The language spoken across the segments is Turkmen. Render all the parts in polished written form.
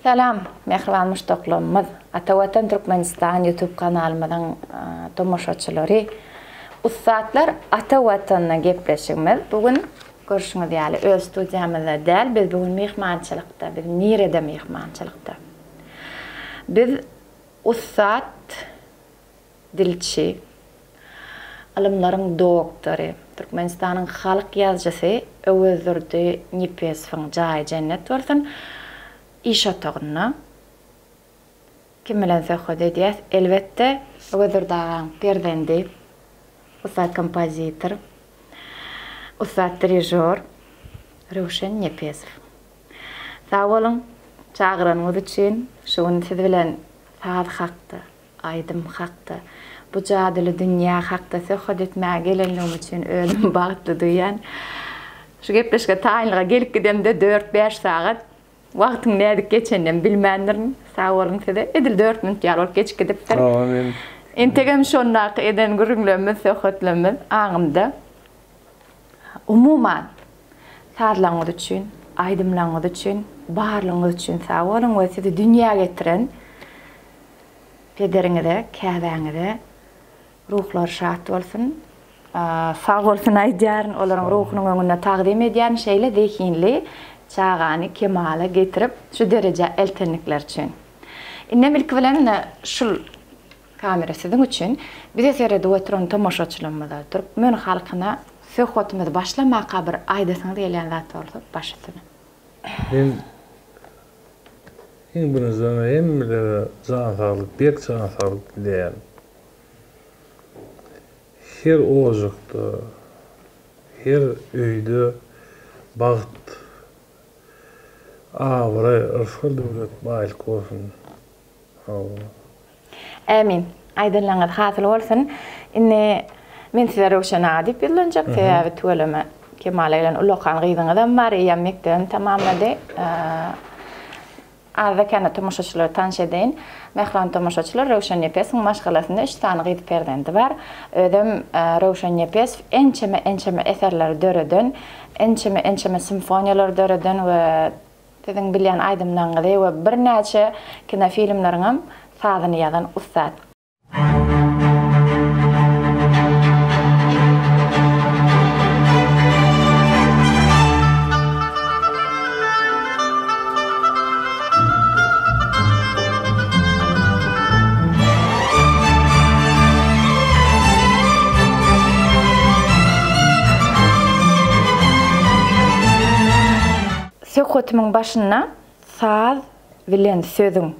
Salam, mähriban muşdaklarymyz! Ata Watan Türkmenistan YouTube kanalymyzyň tomaşaçylary! Ussatlar Ata Watanda gepleşigimiz bu gün görşüňiz ýaly öz studiýamyzda däl, biz bu gün myhmançylykda. Biz nirede myhmançylykda? Biz ussat dilçi, ylymlaryň doktory, Türkmenistanyň halk ýazyjysy Öwezdurdy Nepesowyň jaýy jennet bolsun, iş otagynda kim bilen söhbet edýäs? Elbetde, Öwezdurdy agaň perzendi, ussat kompozitor, ussat dirižýor Röwşen Nepesow. Sag boluň, çagyranyňyz üçin. Şu gün siz bilen saz hakda, Aýdym hakda, bu jadyly dünýä hakda söhbet etmäge gelenligim üçin özümi bagtly duýýan. Şu gepleşige taýynlyga gelip gidemde dört-bäş sagat wagtyň nädip geçeninem bilmändirin. Sag boluň size. Edil dört minut ýaly bolup geçip gidipdir. Entegem şondaky eden gürrüňlerimiz, söhbetlerimiz aňymda. Umuman, sazlaryňyz üçin, aýdymlaryňyz üçin, barlygyňyz üçin sag boluň we sizi dünýä getiren Pederiňize, käbäňize ruhlary şat bolsun. Sag bolsun aýdýaryn, olaryň ruhunyň öňünde tagzym edýärin şeýle zehinli çagany kemala getirip şu derejä eltenlikleri üçin. Indem ilki bilen ine şul kamera siziň üçin. Bize seredip oturan tomaşaçylarymyza, türkmen halkyna söhbetimizi başlamaka bir aýdasyňyz gelýän zat bolsa baş üstüne. Men Iň birinjiden hemmelere jan saglyk, berk jan saglyk dileýän. Her ojakda, her öýde bagt, abraý, yrsgal-döwlet, baýlyk bolsun. Hawa. Ämin. Aýdanlaryňyz hasyl bolsun. Indi men size Röwşen aga diýip ýüzlenjek. Sebäbi tüweleme kemala gelen ullakan gyzyňyzam bar, eýýäm mekdebem tamamlady. Azda-kände tomaşaçylary tanyş edeýin. Mähriban tomaşaçylar, Röwşen Nepesowyň maşgalasynda üç sany gyz perzendi bar. Özem Röwşen Nepesow ençeme-ençeme eserleri döreden, ençeme-ençeme simfoniýalary döreden we Siziň bilýän aýdymlaryňyzy we birnäçe kinofilmleriňem sazyny ýazan ussat. Söhbetimiň başynda saz bilen sözüň,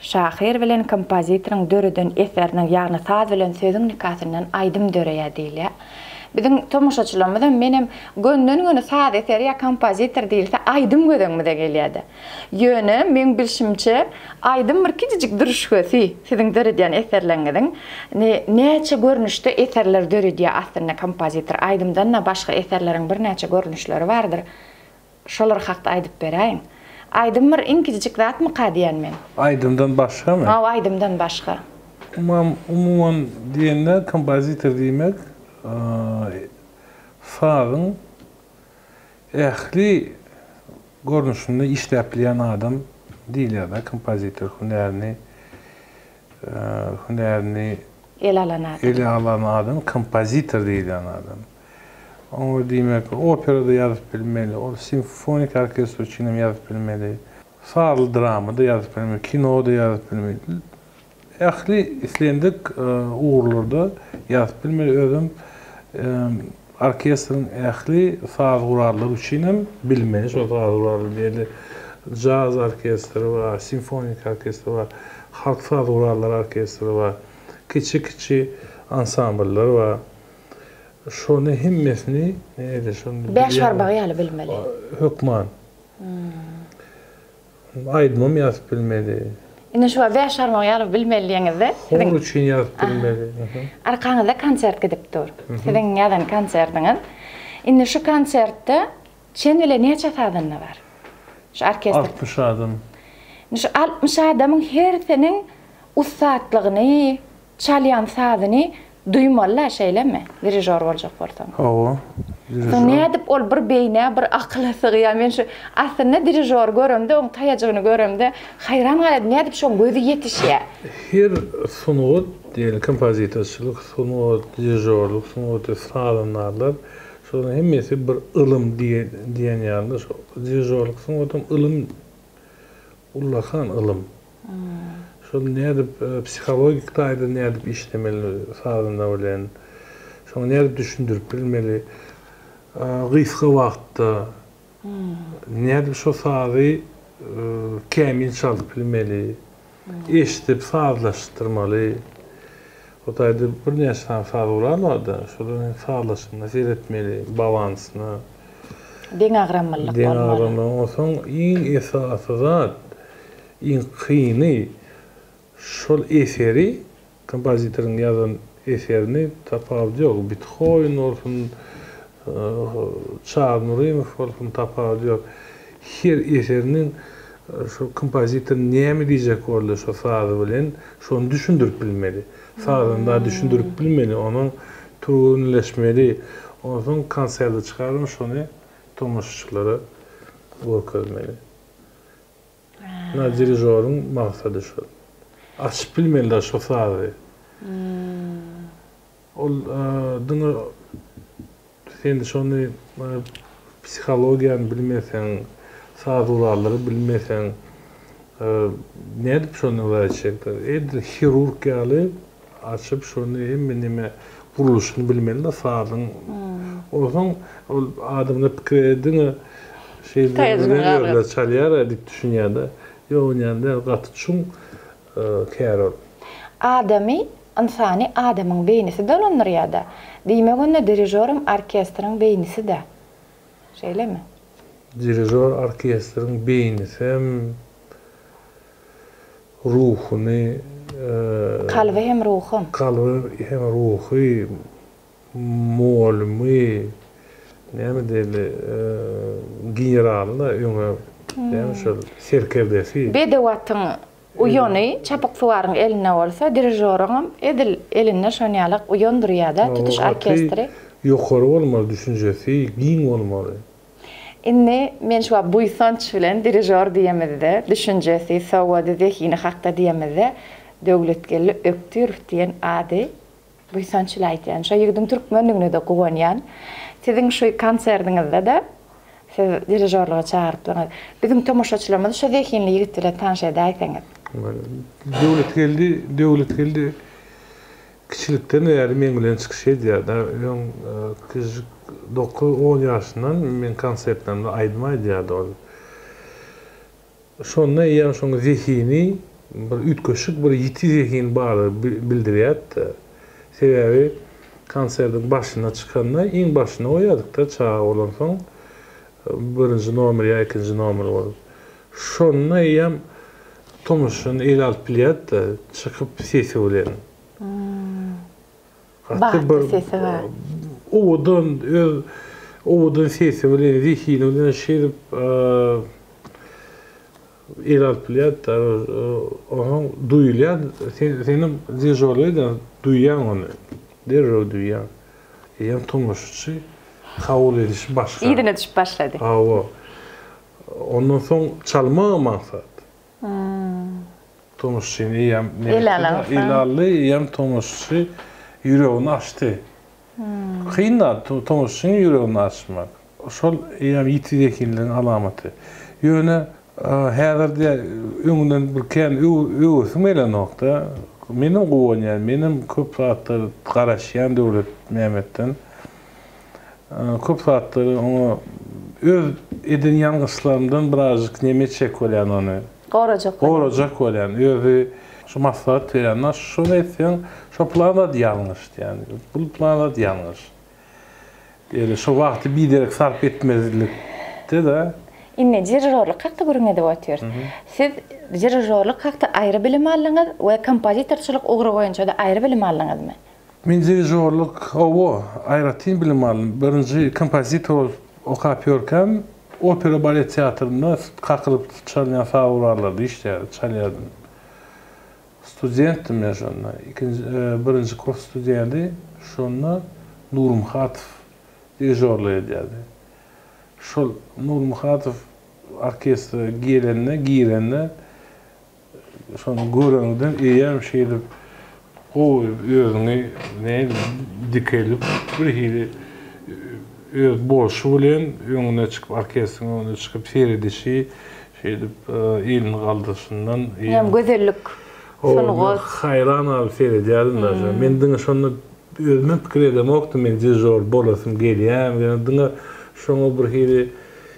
şahyr bilen kompozitoryň döreden eseriniň, ýagny saz bilen sözüň nikasyndan aýdym döreýär diýilýär. Biziň tomaşaçylarymyzam, menem gönden-göni saz eseri ýa kompozitor diýilse aýdym göz öňümize gelýär-de. Ýöne, meň bilşimçe, aýdym bir kiçijik dürüşgesi siziň döredýän eserleriňiziň. Näçe görnüşde eserler döredýär aslynda kompozitor? Aýdymdan-da başga eserleriň birnäçe görnüşleri bardyr. Şolar hakda aýdyp beräýiň. Aýdym bir iň kiçijik zatmyka diýän men. Aýdymdan başgamy? Hawa aýdymdan başga. Umam umuman diýende kompozitor diýmek sazyň ähli görnüşinde işläp bilýän adam diýilýär-de kompozitor hünärini hünärini ele alan adam. Ele alan adam kompozitor diýilýän adam. Oňa diýmek, opera-da ýazyp bilmeli, ol simfonik orkestr üçin hem ýazyp bilmeli, sazly drama-da ýazyp bilmeli, kino-da ýazyp bilmeli. Ähli islendik ugurlarda ýazyp bilmeli. Özem orkestriň ähli saz gurallary üçin hem bilmeli. Şol saz gurallary diýeli, jaz orkestri bar, simfonik orkestri bar, halk saz gurallary orkestri bar, kiçi-kiçi ansambllar bar. Şony hemmesini näde şony Bäş barmagy ýaly bilmeli. Hökman. Aýdymam ýazyp bilmeli. Indi şu bäş barmagy ýaly bilmeli diýeňizde. Hor üçin ýazyp bilmeli. Arkaňyzda konsert gidip dur. Siziň ýazan konsertiňiz. Indi şu konsertde çen bile näçe sazanda bar? Şu orkestr. 60 adam. Indi şu 60 adamyň hersiniň ussatlygyny, çalýan sazyny. Duýmaly-da, şeýlemi, dirižor boljak bolsaň? Hawa, dirižor. Soň nädip ol bir beýnä, bir akyla sygýar? Men şu, aslynda dirižory göremde, oň taýajygyny göremde, haýran galýardym, nädip şoň gözi ýetişýär? Her sungat, diýeli, kompozitorçylyk sungat, dirižorlyk sungaty, sazandarlar, şolaryň hemmesi bir ylym diýen ýaly-da, şo dirižorlyk sungatam ylym, ullakan ylym. Şol nädip psihologik taýdan nädip işlemeli sazanda bilen, şoňa nädip düşündirip bilmeli, gysga wagtda nädip şo sazy kämil çalyp bilmeli, eşidip sazlaşdyrmaly. O taýda birnäçe sany saz gural bar-da, şolaryň hem sazlaşygyna seretmeli, balansyna. Deňagramlylyk bolmaly. Deňagramlylyk. Onsoň iň esasy zat, Iň kyny şol eseri, kompozitoryň ýazan eserini tapawudy ýok, Bithowen bolsun, Çary Nurymow bolsun tapawudy ýok. Her eseriniň şol kompozitor näme diýjek boldy şo sazy bilen, şony düşündirip bilmeli. Sazanda düşündirip bilmeli, onuň türgenleşmeli. Onsoň konserte çykaryp şony tomaşaçylara görkezmeli. Na dirižoryň maksady şol. Açyp bilmeli-dä şo sazy. Ol diňe sen şony psihologiýany bilmeseň, saz gurallary bilmeseň nädip şony etjekler? Edil hirurg ýaly Açyp şony hemme neme gurluşyny bilmeli-de sazyň. Onsoň ol adamlar pikir edýär diňe şeýle çalýar diýip düşünýär-de. Ýok onýan däl gaty çuň kär ol. Adamy, ynsany adamyň beýnisi dolandyrýar-da. Diýmek onda dirižoram orkestriň beýnisi-dä. Şeýlemi? Dirižor orkestriň beýnisem. Ruhuny. Kalby hem ruhum. Kalby hem ruhy, mugallimy, näme diýeli, generaly-da öňe, näme şol, serkerdesi. Bedew atyň uýany çapyksuwaryň elinde bolsa, dirižoryňam edil elinde şon ýalak uýan durýar-da, tutuş orkestri. Gaty ýokary bolmaly düşünjesi, giň bolmaly. Indi men şu wagt buýsanç bilen dirižor diýemizde, düşünjesi, sowady, zehini hakda diýemizde Döwletgeldi Ökdirow diýen ady buýsanç bilen aýtýan. Şo ýigidiň türkmendigine-de guwanýan. Siziň şu konsertiňizde-de siz dirižorlyga çagyrypdyňyz. Biziň tomaşaçylarymyzy şo zehinli ýigit bilen tanyş edäýseňiz. Döwletgeldi, Döwletgeldi Kiçilikden bäri meň bilen çykyş edýär-de. Öň kiçijik dokuz-on ýaşyndan meň konsertlerimde aýdym aýdýardy ol. Şonda eýýäm şoň zehini bir üýtgeşik bir ýiti zehin bardygy bildirýärdi-de. Sebäbi konsertiň başyna çykanda iň başyna goýýardyk-da çaga bolansoň birinji nomer ýa ikinji nomer bolup. Şonda eýýäm tomaşaçyny ele alyp bilýärdi-de, çykyp sesi bilen. Gaty bir sesi bar. Owadan, öz owadan sesi bilen, zehini bilen şeýdip ele alyp bilýärdi-de. Onuň duýulýar, senem dirižorlyk edýäň, duýýaň ony. Derrew duýýaň. Eýýäm tomaşaçy kabul edişi başga. Yzyna düşüp başlady. Hawa. Ondan soň çalmagam aňsat. Tomaşaçyny eýýäm ele aldy, eýýäm tomaşaçy ýüregini açdy. Kyn zat tomaşaçynyň ýüregini açmak. Şol eýýäm ýiti zehinliligiň alamaty. Ýöne häzir diýä öňünden bir kän öwesim gelenok-da. Menem guwanýan, menem köp zatlar garaşýan Döwletmämmetden. Köp zatlary oňa öz eden ýalňyşlarymdan birazjyk neme etjek bolýan ony. Gorajak bolýan. Gorajak bolýan. Özi şu maslahat berýän. Şony etseň, şo plan zat ýalňyş diýýän. Bu plan zat ýalňyş. Ýöne şo wagty biderek sarp etmezlikde-de. Indi dirižorlyk hakda gürrüň edip otyrys. Siz dirižorlyk hakda aýry bilim aldyňyz we kompozitorçylyk ugry boýunça-da aýry bilim aldyňyzmy? Men dirižorlyk, hawa, aýratyn bilim aldym. Birinji kompozitor bolup okap ýörkäm, opera balet teatrynda kakylyp çalynýan saz gurallarda işleýärdim, çalýardym. Studentdim men şonda. Ikinji, birinji kurs studenti. Şonda Nury Muhatow dirižorlyk edýärdi. Şol Nury Muhatow orkestre gelende, girende şony göreňden eýýäm şeýdip gowy özüňi nädip dikelip birhili öz bolşy bilen öňüne çykyp orkestriň öňüne çykyp seredişi şeýdip elini galdyryşyndan eýýäm gözellik sungat. Haýran galyp seredýärdim daže. Men diňe şonda özümem pikir edemokdym men dirižor bolasym gelýärmi diňe şoňa birhili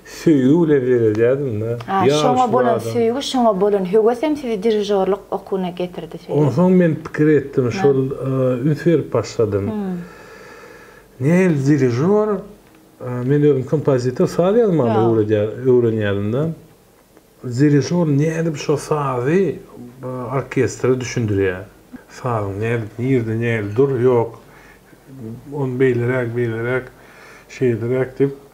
Söýgi bilen seredýärdim-de. Ha, şoňa bolan söýgi, şoňa bolan höwes hem sizi dirižorlyk okuwyna getirdi şeýle. Onsoň men pikir etdim, şol üns berip başladym. Nähili dirižor, men özüm kompozitor, saz ýazmagy öwredýär, öwrenýärdim-de. Dirižor nädip şo sazy orkestre düşündirýär. Sazyň nädip, nirde nähili dur, ýok, ony beýleräk, beýleräk, şeýleräk diýip.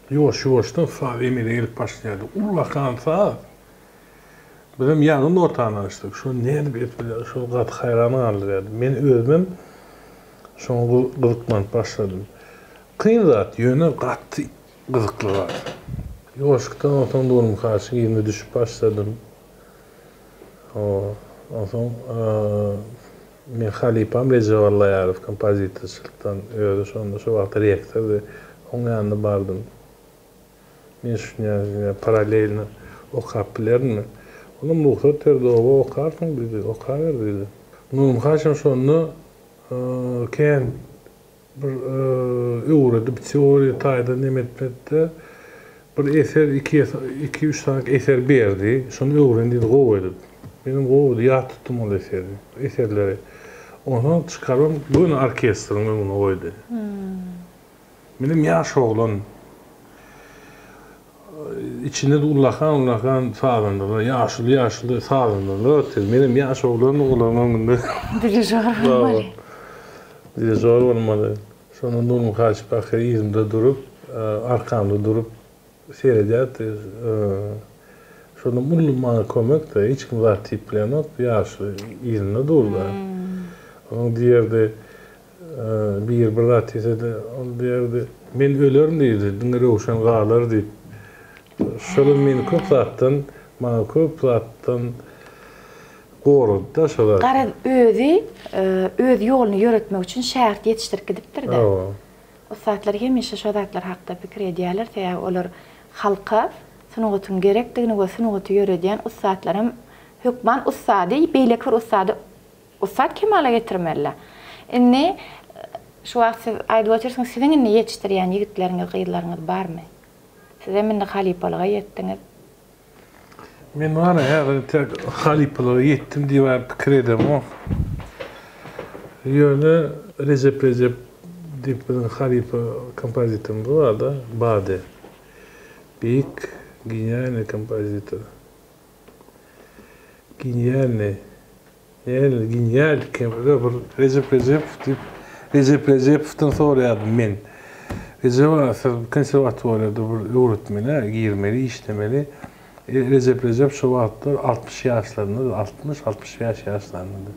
Ýuwaş-ýuwaşdan saz emele gelip başlaýardy. Ullakan saz. Bizem ýaňy notany açdyk. Şony nädip edip bilýär? Şol gaty haýran galdyrýardy. Men özümem şoňa gyzyklanyp başladym. Kyn zat, ýöne gaty gyzykly zat. Ýuwaşlykdan onsoň Nury Muhaçyň yzyna düşüp başladym. Onsoň Meň halypam Rejep Allaýarow kompozitorçylykdan özi şonda şo wagt rektordy. Oň ýanyna bardym. Men şunýa paralelno okap bilerinmi? Olam rugsat berdi, oba okarsyň diýdi, okaber diýdi. Nurum Haşym şonda kän Bir öwredip teoriýa taýdan neme etmedi-de, bir eser, iki-üç sany eser berdi. Şony öwren diýdi gowy edip. Menem gowy ýat tutdum ol eseri, eserleri. Onsoň çykarybam göni orkestriň öňüne goýdy. Menem ýaş oglan. Içinde-de ullakan-ullakan sazandalar, ýaşuly-ýaşuly sazandalar otyr. Menem ýaş oglan olaryň öňünde. Dirižor bolmaly. Dirižor bolmaly. Şonda Nurmuhaç pahyr yzymda durup, arkamda durup seredýärdi. Şonda uly maňa kömek-de, hiç kim zat diýip bilenok, ýaşuly yzynda dur-da. Onuň diýerdi, Biri bir zat diýse-de, ol diýerdi, Men ölerin diýdi, diňe Röwşen galar diýip. Şolam meni köp zatdan, maňa köp zatdan gorady-da şo zat. Garaz, özi öz ýoluny ýöretmek üçin şägirt ýetişdirip gidipdir-de. Hawa. Ussatlar hemişe şo zatlar hakda pikir edýärler, sebäbi olar halka sungatyň gerekdigini we sungaty ýöredýän ussatlaram hökman ussady beýleki bir ussady Ussat kemala getirmeli. Indi şu wagt siz aýdyp otyrsyňyz, siziň indi ýetişdirýän ýigitleriňiz, gyzlaryňyz barmy? Sizem indi halypalyga ýetdiňiz. Men bar-a häzir entek halypalyga ýetdim diýip pikir edemok. Ýöne Rejep Rejep diýip biziň halypa kompozitorymyz bar-da, bardy. Beýik, genialnyý kompozitor. Genialnyý. Nähili genial kemde bir Rejep Rejepow diýip, Rejep Rejepowdan soraýardym men. Rejep aga siz konserwatoriýada bir öwretmeli, girmeli, işlemeli. Rejep Rejep şo wagtlar 60 ýaşlarynda, 60, 65 ýaşlarynda.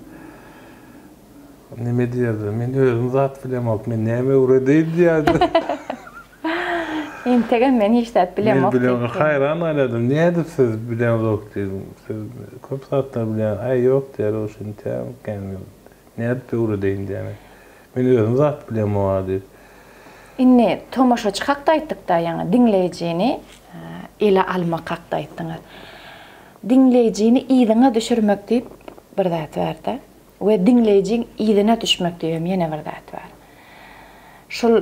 Neme diýerdi, men özüm zat bilemok, men näme öwredeýin diýerdi. Entegem men hiç zat bilemok diýip. Men bilemok, haýran galyrdym, nädip siz bileňzok diýdim. Siz köp zatlar bilýän, aý ýok diýer, ol şeýdip kän nädip öwredeýin diýýär. Men özüm zat bilemok-a diýip. Indi tomaşaçy hakda aýtdyk-da ýaňy, diňleýjini ele almak hakda aýtdyňyz. Diňleýjini yzyňa düşürmek diýip bir zat bar-da. We diňleýjiň yzyna düşmek diýibem ýene bir zat bar. Şul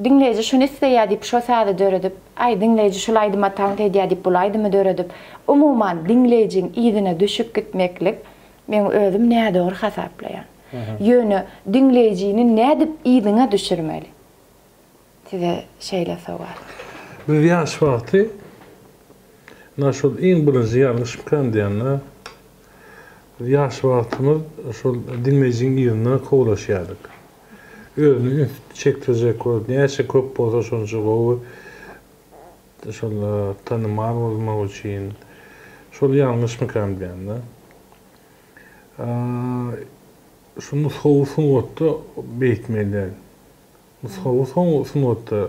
diňleýji şuny isleýär diýip şo sazy döredip, aý diňleýji şul aýdyma tans edýär diýip bul aýdymy döredip, umuman diňleýjiň yzyna düşüp gitmeklik meň özüm nädogry hasaplaýan. Ýöne diňleýjini nädip yzyňa düşürmeli? Size şeýle sowal. Biz ýaş wagty na şol iň birinji ýalňyşmykam diýende biz ýaş wagtymyz şol diňleýjiň yzyndan kowlaşýardyk. Özüne üns çekdirjek bolup näçe köp bolsa şonça gowy şol tanymal bolmak üçin şol ýalňyşmykam diýende. Şu nusgawy sungatda beýtmeli däl. Nusgawy sungatda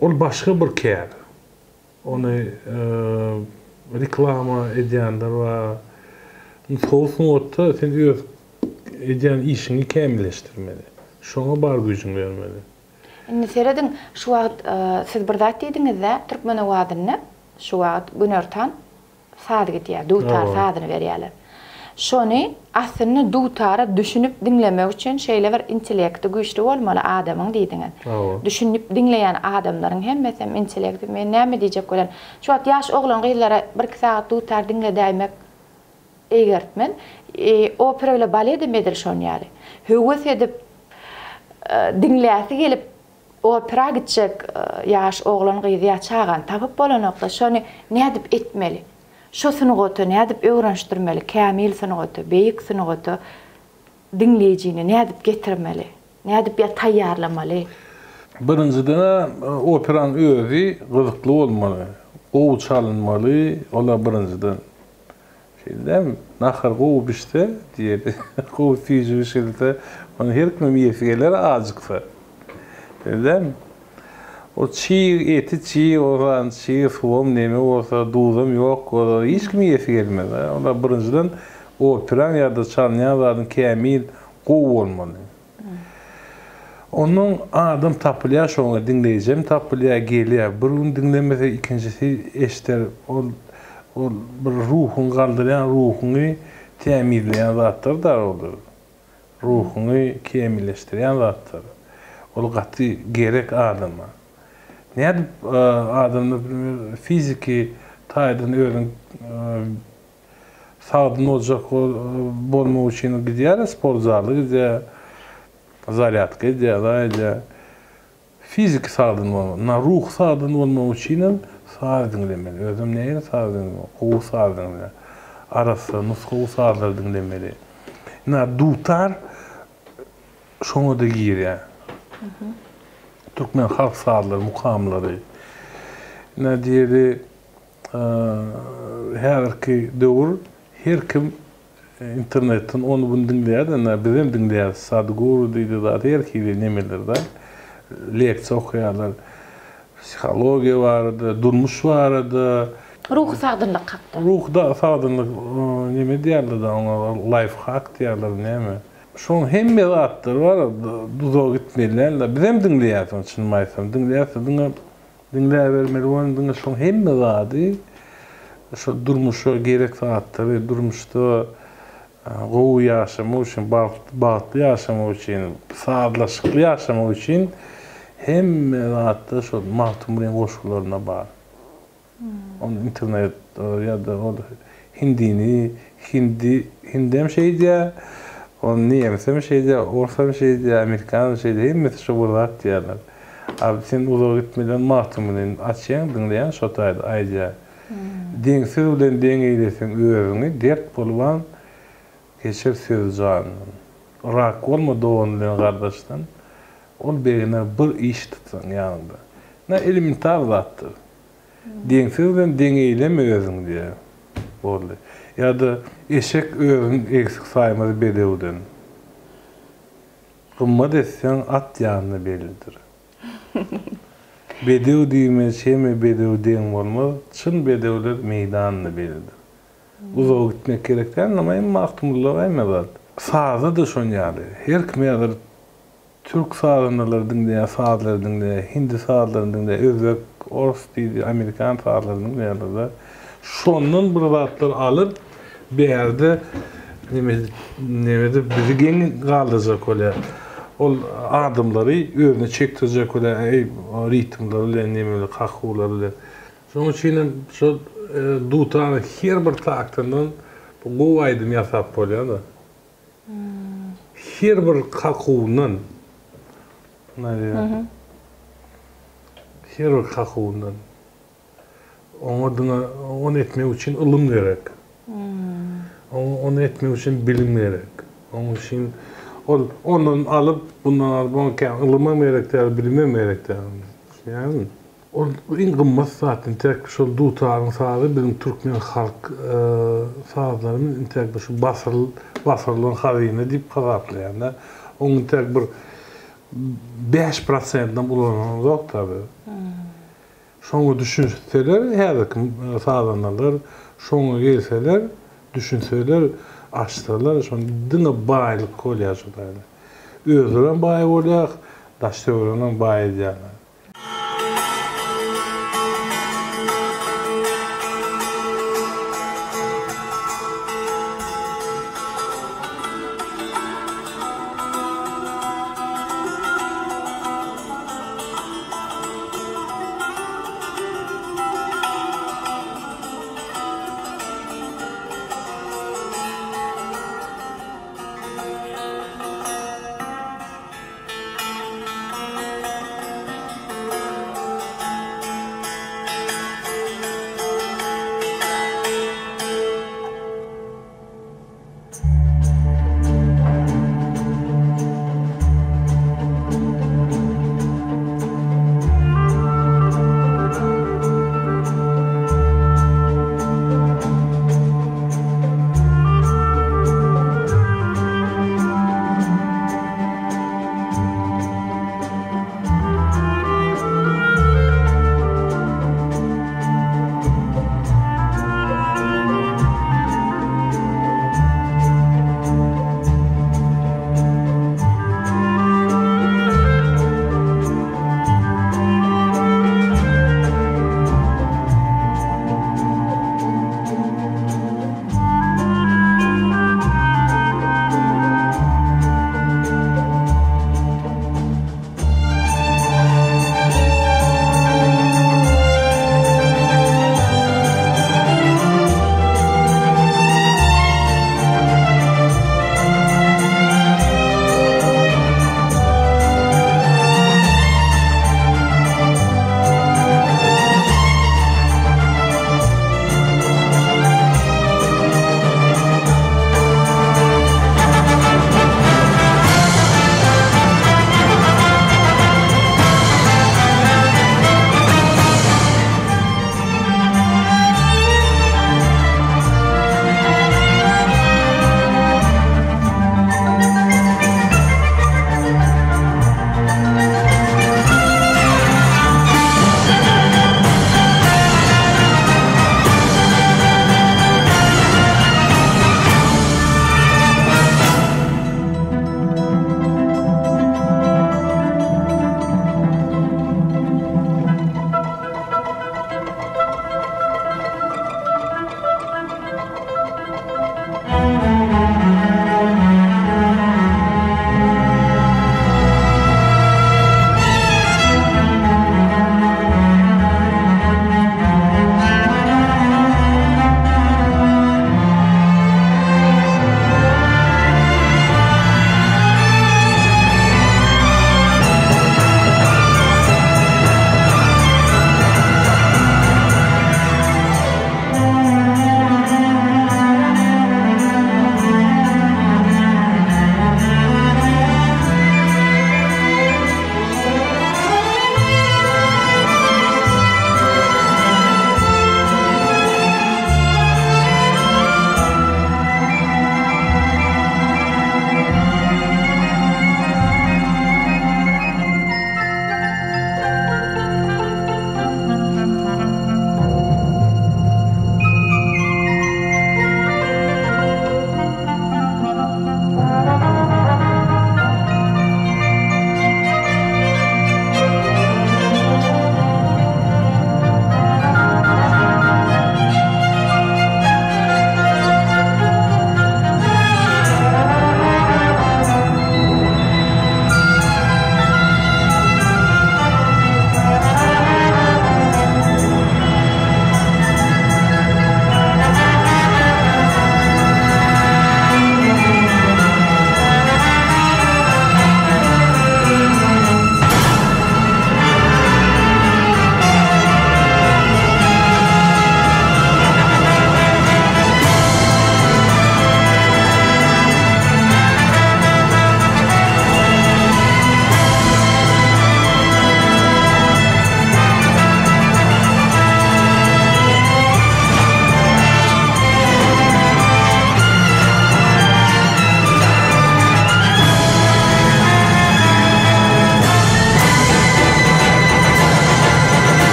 ol başga bir kär. Ony reklama edýänler bar. Nusgawy sungatda sen öz edýän işiňi kämilleşdirmeli. Şoňa bar güýjüňi bermeli. Indi serediň, şu wagt siz bir zat diýdiňiz-dä, Türkmen owazynda şu wagt günortan saz gidýär, dutar sazyny berýärler. Şony aslynda dutara düşünip diňlemek üçin şeýle bir intellekti güýçli bolmaly adamyň diýdiňiz. Düşünip diňleýän adamlaryň hemmesem intellekti. Men näme diýjek bolýan, şu wagt ýaş oglan-gyzlara birki sagat dutar diňledäýmek eýgertmez. Opera bile baledem edil şon ýaly. Höwes edip, diňläsi gelip Opera gitjek ýaş oglan-gyzy ýa çagany tapyp bolanokda, şony nädip etmeli? Şo sungata nädip öwrenişdirmeli, kämil sungata, beýik sungata diňleýjini nädip getirmeli? Nädip ýa taýýarlamaly? Birinjiden-ä operanyň özi gyzykly bolmaly, gowy çalynmaly, ol-a birinjiden. Şeýle dälmi? Nahar gowy bişse, diýeli, gowy süýji bişirilse, ony her kimem iýesi geler, ajyksa. Şeýle dälmi? O çig eti çig bolsa, çig suwam neme bolsa, duzam ýok bolsa, hiç kimiň iýesi gelmez. Olar birinjiden operaň ýa-da çalynýan zadyň kämil, gowy bolmaly. Onnoň adam tapylýar şoňa diňleýjem tapylýar gelýär bir gün diňlemese ikinjisi eşder ol ol bir ruhuňy galdyrýan ruhuňy tämizleýän zatlar da olar ruhuňy kemilleşdirýän zatlar ol gaty gerek adama nädip adam naprimer fiziki taýdan özüň Sagdyn boljak bolmak üçin gidýär sport zala gidýär, zarýadka edýär, zat edýär. Fiziki sagdyn bolmak, na ruhy sagdyn bolmak üçin hem saz diňlemeli. Özem nähili saz diňlemeli? Gowy saz diňlemeli. Arassa, nusgawy sazlary diňlemeli. Ina dutar şoňa-da girýär. Türkmen halk sazlary, mukamlary. Ina diýeli, Häzirki döwür her kim internetden ony buny diňleýär-de, ynha bizem diňleýäris, Sadhguru diýdi zat her hili nemeler bar, leksiýa okaýarlar, psihologiýa barada, durmuş barada. Ruhy sagdynlyk hakda. Ruhy sagdynlyk neme diýýärler-de oňa, laýf hak diýýärler näme. Şoň hemme zatlary bar, uzaga gitmeli däl-de, bizem diňleýäris ony çynymy aýtsam, diňleýäris diňe Diňläbermeli bolan diňe şoň hemme zady şo durmuşa gerek zatlary durmuşda gowy ýaşamak üçin bagtly ýaşamak üçin sazlaşykly ýaşamak üçin hemme zatda şo Magtymgulyň goşgularynda bar. Ony internet ýa-da ol hindini hindi hindem şeýdýär, ony nemsem şeýdýär, orsam şeýdýär, amerikanam şeýdýär, hemmesi şo bir zat diýýärler. A sen uzaga gitmeden Magtymgulyny açýaň, diňleýäň, şo taýda aýdýar. Deňsiz bilen deň eýleseň özüňi, dert bolubam geçer sözi janyndan. Yrak bolma dogan bilen gardaşdan, ol begener bir iş tutsaň ýanyňda. Ynha elementar zatdyr. Deňsiz bilen deň eýleme özüňi diýýär. Boldy. Ýa-da eşek özüni egsik saýmaz bedewden. Gymmat etseň at ýanyna bellidir. Bedew diýmeç hemme bedew deň bolmaz, çyn bedewler meýdanda bellidir. Uzaga gitmek gerek däl, emma Magtymgulyda hemme zat. Sazda-da şon ýaly. Her kim häzir Türk sazandalary diňleýär, sazlary diňleýär, hindi sazlaryny diňleýär, özbek, ors diýdi, amerikan sazlaryny diňleýärler-de. Şondan bir zatlar alyp, bärde neme neme edip bizi geň galdyrjak bolýar. Ol adamlary özüne çekdirjek bolýar, eý, ritmleri bilen, neme bilen, kakuwlary bilen. Şonuň üçin hem şol dutaryň her bir taktyndan gowy aýdym ýasap bolýar-da. Her bir kakuwyndan Her bir kakuwyndan. Oňa diňe ony etmek üçin ylym gerek. Oňa ony etmek üçin bilim gerek. Onuň üçin ol ondan alyp, bundan alyp, oňa kän ylymam gerek däl, bilimem gerek däl. Düşünýäňizmi? Ol iň gymmat zat intäk şol dutaryň sazy biziň türkmen halk sazlarymyz intäk bir şu basyryl basyrylan hazyna diýip hasaplaýan-da. Oň intäk bir 5 prosentinem ulananzok-da biz. Şoňa düşünseler häzirki sazandalar şoňa gelseler, düşünseler, açsalar şony diňe baýlyk bolýar şo taýda. Özlerem baý bolýar, daş-töwereginem baý edýärler.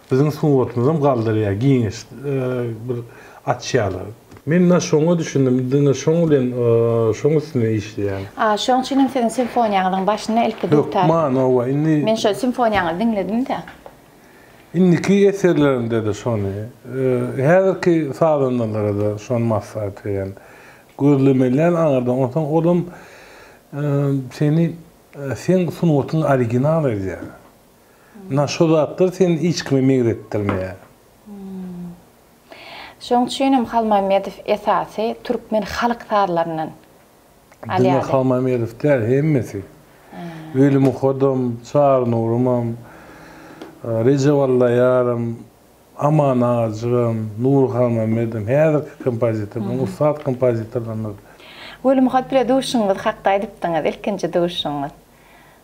Biziň sungatymyzam galdyrýar, giňiş bir açýarlar. Men ynha şoňa düşündim, diňe şoň bilen şoň üstünde işleýän. A, şoň üçin hem siziň simfoniýaňyzyň başynda ilki dutar. Hökman, hawa, indi. Men şo simfoniýaňyzy diňledim-de. Indiki eserlerimde-de şony, häzirki sazandalara-da şony maslahat berýän. Gözlemeli aňyrdan, onsoň olam seni, seň sungatyňy original edýär. Ynha şo zatlar seni hiç kime meňzetdirmeýär. Şoň üçin hem Halmämmedow esasy türkmen halk sazlaryndan alýardy. Diňe Halmämmedow däl, hemmesi. Weli Muhadam, Çary Nurumam, Rejep Allaýaram, Aman Agajygam, Nury Halmämmedem, häzirki kompozitor, biziň ussat kompozitorlarymyz. Weli Muhat bile duşuňyz hakda aýdypdyňyz, ilkinji duşuňyz.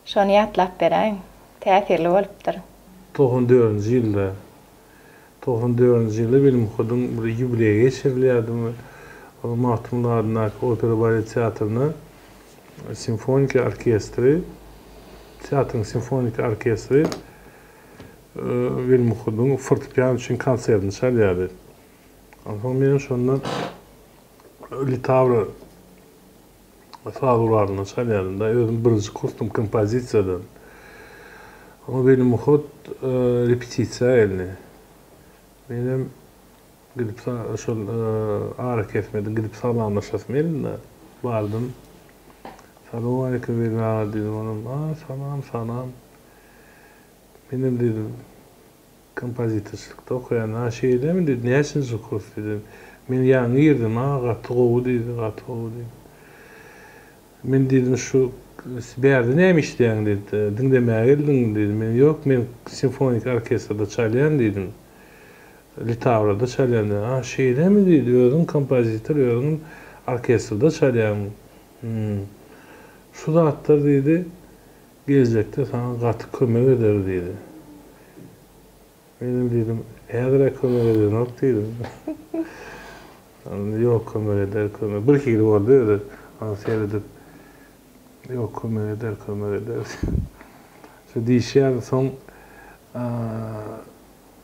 Şony ýatlap beräýiň. Täsirli bolupdyr. 94-nji ýylda, 94-nji ýylda Weli Muhadyň bir ýubileýi geçirilýärdi. Ol Magtymguly adyndaky opera balet teatrynda simfoniki orkestri, teatryň simfoniki orkestri Weli Muhadyň fortepiano üçin konsertini çalýardy. Onsoň men şonda litawra Saz guralynda çalýardym-da, özüm birinji kursdum kompozisiýadan. Oňa Weli Muhat repetisiýa geldi. Menem gidip şol arakesmede gidip salamlaşasym geldi-de. Bardym. Salowmaleýkim Weli aga diýdim. Olam, A, salam, salam. Menem diýdim, Kompozitorçylykda okaýan. A, şeýlemi diýdi, näçinji kurs diýdi. Men ýaňy girdim. A, gaty gowy diýdi, gaty gowy diýdi. Men diýdim, şu bärde näme işleýäň diýdi. Diňlemäge geldiňmi diýdi. Men ýok, men simfoniki orkestrde çalýan diýdim. Litawrada çalýan diýdim. A, şeýlemi diýdi, özüň kompozitor, özüň orkestrde çalýaň. Hum. Şu zatlar diýdi, Geljekde saňa gaty kömek eder diýdi. Menem diýdim, häzir-ä kömek edenok diýdim. Onda ýok kömek eder, kömek. Bir hili boldy özi. Oňa seredip, ýok kömek eder, kömek eder. Şu diýşi ýaly soň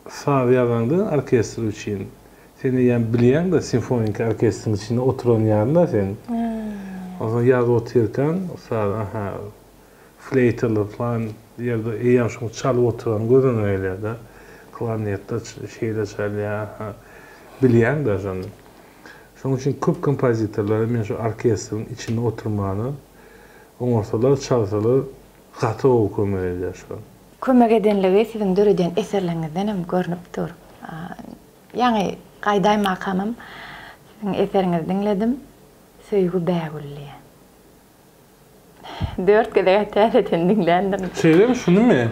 saz ýazaňda orkestr üçin sen eýýäm bilýäň-de simfoniki orkestriň içinde oturan ýaly-da sen. Onsoň ýazyp otyrkaň saz aha Fleýtaly plan ýerde eýýäm şoň çalyp oturany göz öňüňe gelýär-de. Klarnetde şeýle çalýar, aha. Bilýäň-de şony. Şonuň üçin köp kompozitorlara men şu orkestriň içinde oturmany oňarsalar, çalsalar gaty gowy kömek edýär şol. Kömek edenligi siziň döreden eserleriňizden hem görnüp dur. Ýaňy gaýdaýmakamam siziň eseriňizi diňledim. Söýgi bägülli. Dört gezeg täzeden diňländirin. Şeýlemi şunymy?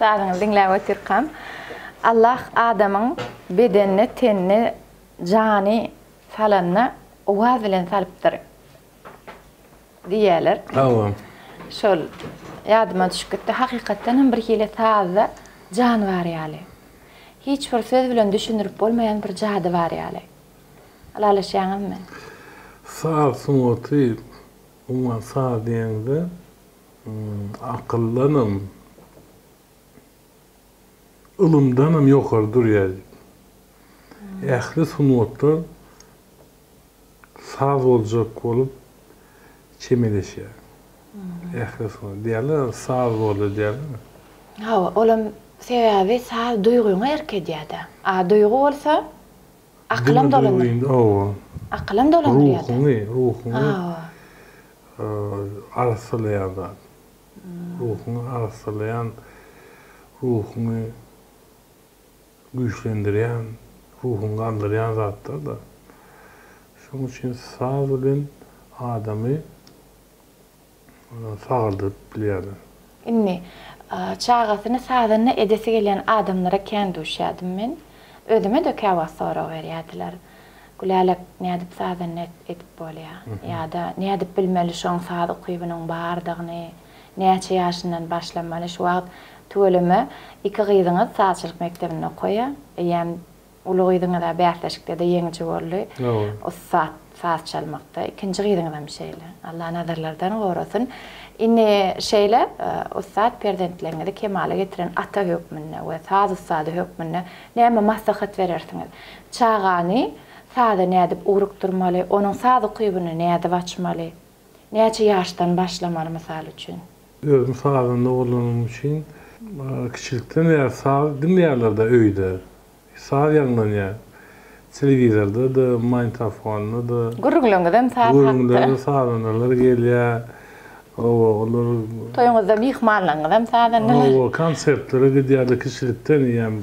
Sazyňyzy diňläp otyrkam, Allah adamyň bedenine, tenine jany salanda owaz bilen salypdyr diýýärler. Hawa. Şol ýadyma düşüp gitdi. Hakykatdan hem bir hili sazda jan bar ýaly. Hiç bir söz bilen düşündirip bolmaýan bir jady bar ýaly. Ylalaşýaňyzmy? Saz sungaty, umuman saz diýeňde, akyldanam, ylymdanam ýokary durýar. Ähli sungatlar saz boljak bolup çemeleşýär. Ähli sungat. Diýýärler, saz boldy diýýärler. Hawa, olam sebäbi saz duýgyňa erk edýär-dä. A duýgy bolsa akylam dolandyrýar. Hawa. Akylam dolandyrýar-da. Ruhuňy, ruhuňy arassalaýan zat. Ruhuňy arassalaýan, ruhuňy güýçlendirýän, ruhuňy galdyrýan zatlar-da. Şonuň üçin saz bilen adamy sagaldyryp bilýärler. Indi, çagasyny sazanda edesi gelýän adamlara kän duşýardym men. Özüme-de käwagt sorag berýärdiler. Gülälek, nädip sazanda edip bolýar? Ýa-da nädip bilmeli şoň saz ukybynyň bardygyny? Näçe ýaşyndan başlamaly? Şu wagt, tüweleme, iki gyzyňyz sazçylyk mekdebinde okaýar. Eýýäm Uly gyzyňyz-a bäsleşikde-de ýeňiji boldy. Ussat saz çalmakda. Ikinji gyzyňyzam şeýle. Allah nazarlardan gorasyn. Indi şeýle ussat perzentleriňizi kemala getiren ata hökmünde we saz ussady hökmünde näme maslahat berersiňiz? Çagany saza nädip ugrukdyrmaly? Onuň saz ukybyny nädip açmaly? Näçe ýaşdan başlamaly mysal üçin? Özüm sazanda bolanym üçin kiçilikden bäri saz diňleýärler-de öýde. Saz ýaňlanýar. Telewizorda-da, magnitofonda-da. Gürrüňleriňizem saz hakda. Gürrüňlerde sazandalar gelýär. Hawa, olar. Toýuňyzda myhmanlaryňyzam sazandalar. Hawa, konsertlere gidýärler kiçilikden, eýýäm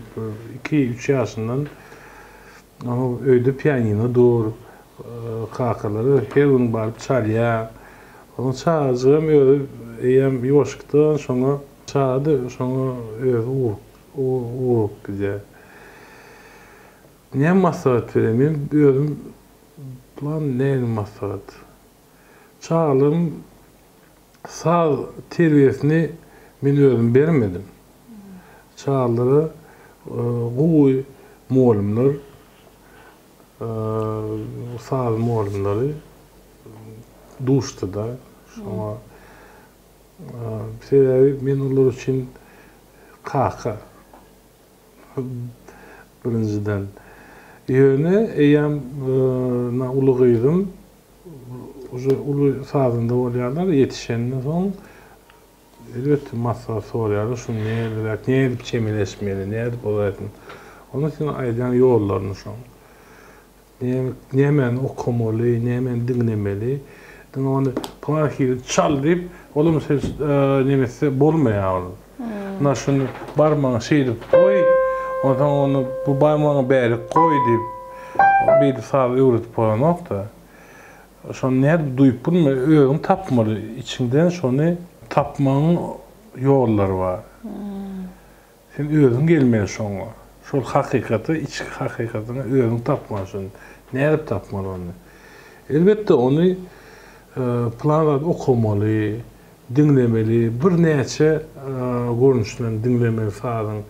iki, üç ýaşyndan. Öýde pianino dur. Kakalary her gün baryp çalýar. Onuň çagajygam özi eýýäm ýuwaşykdan şoňa çaga-da şoňa özi ugruk gidýär. Näme maslahat bereýin? Men özüm plan nähili maslahat? Çagalaryň saz terbiýesini men özüm bermedim. Çagalara gowy mugallymlar saz mugallymlary duşdy-da. Şoňa sebäbi men olar üçin kaka. Birinjiden. Ýöne eýýäm uly gyzym uje uly sazanda bolýarlar, ýetişenden soň elbetde maslahat soraýarlar, şuny nädibräk, nädip çemeleşmeli, nädip ozaýsyn. Onda sen aýdýan ýollaryny şoň. Nämäni okamaly, nämäni diňlemeli. Diňe ony pylan hili çal diýip, olam ses neme etse bolmaýar ol. Ynha şuny barmagyňy şeýdip goý, onsoň ony bu barmagyňy bärik goý diýip, beýdip saz öwredip bolanok-da. Şony nädip duýup bilme, özüň tapmaly, içiňden şony tapmagyň ýollary bar. Sen özüň gelmeli şoňa. Şol hakykata, içki hakykatyňy özüň tapmaly şony. Nädip tapmaly ony? Elbetde ony plan zat okamaly, diňlemeli, birnäçe görnüşlerini diňlemeli sazyň.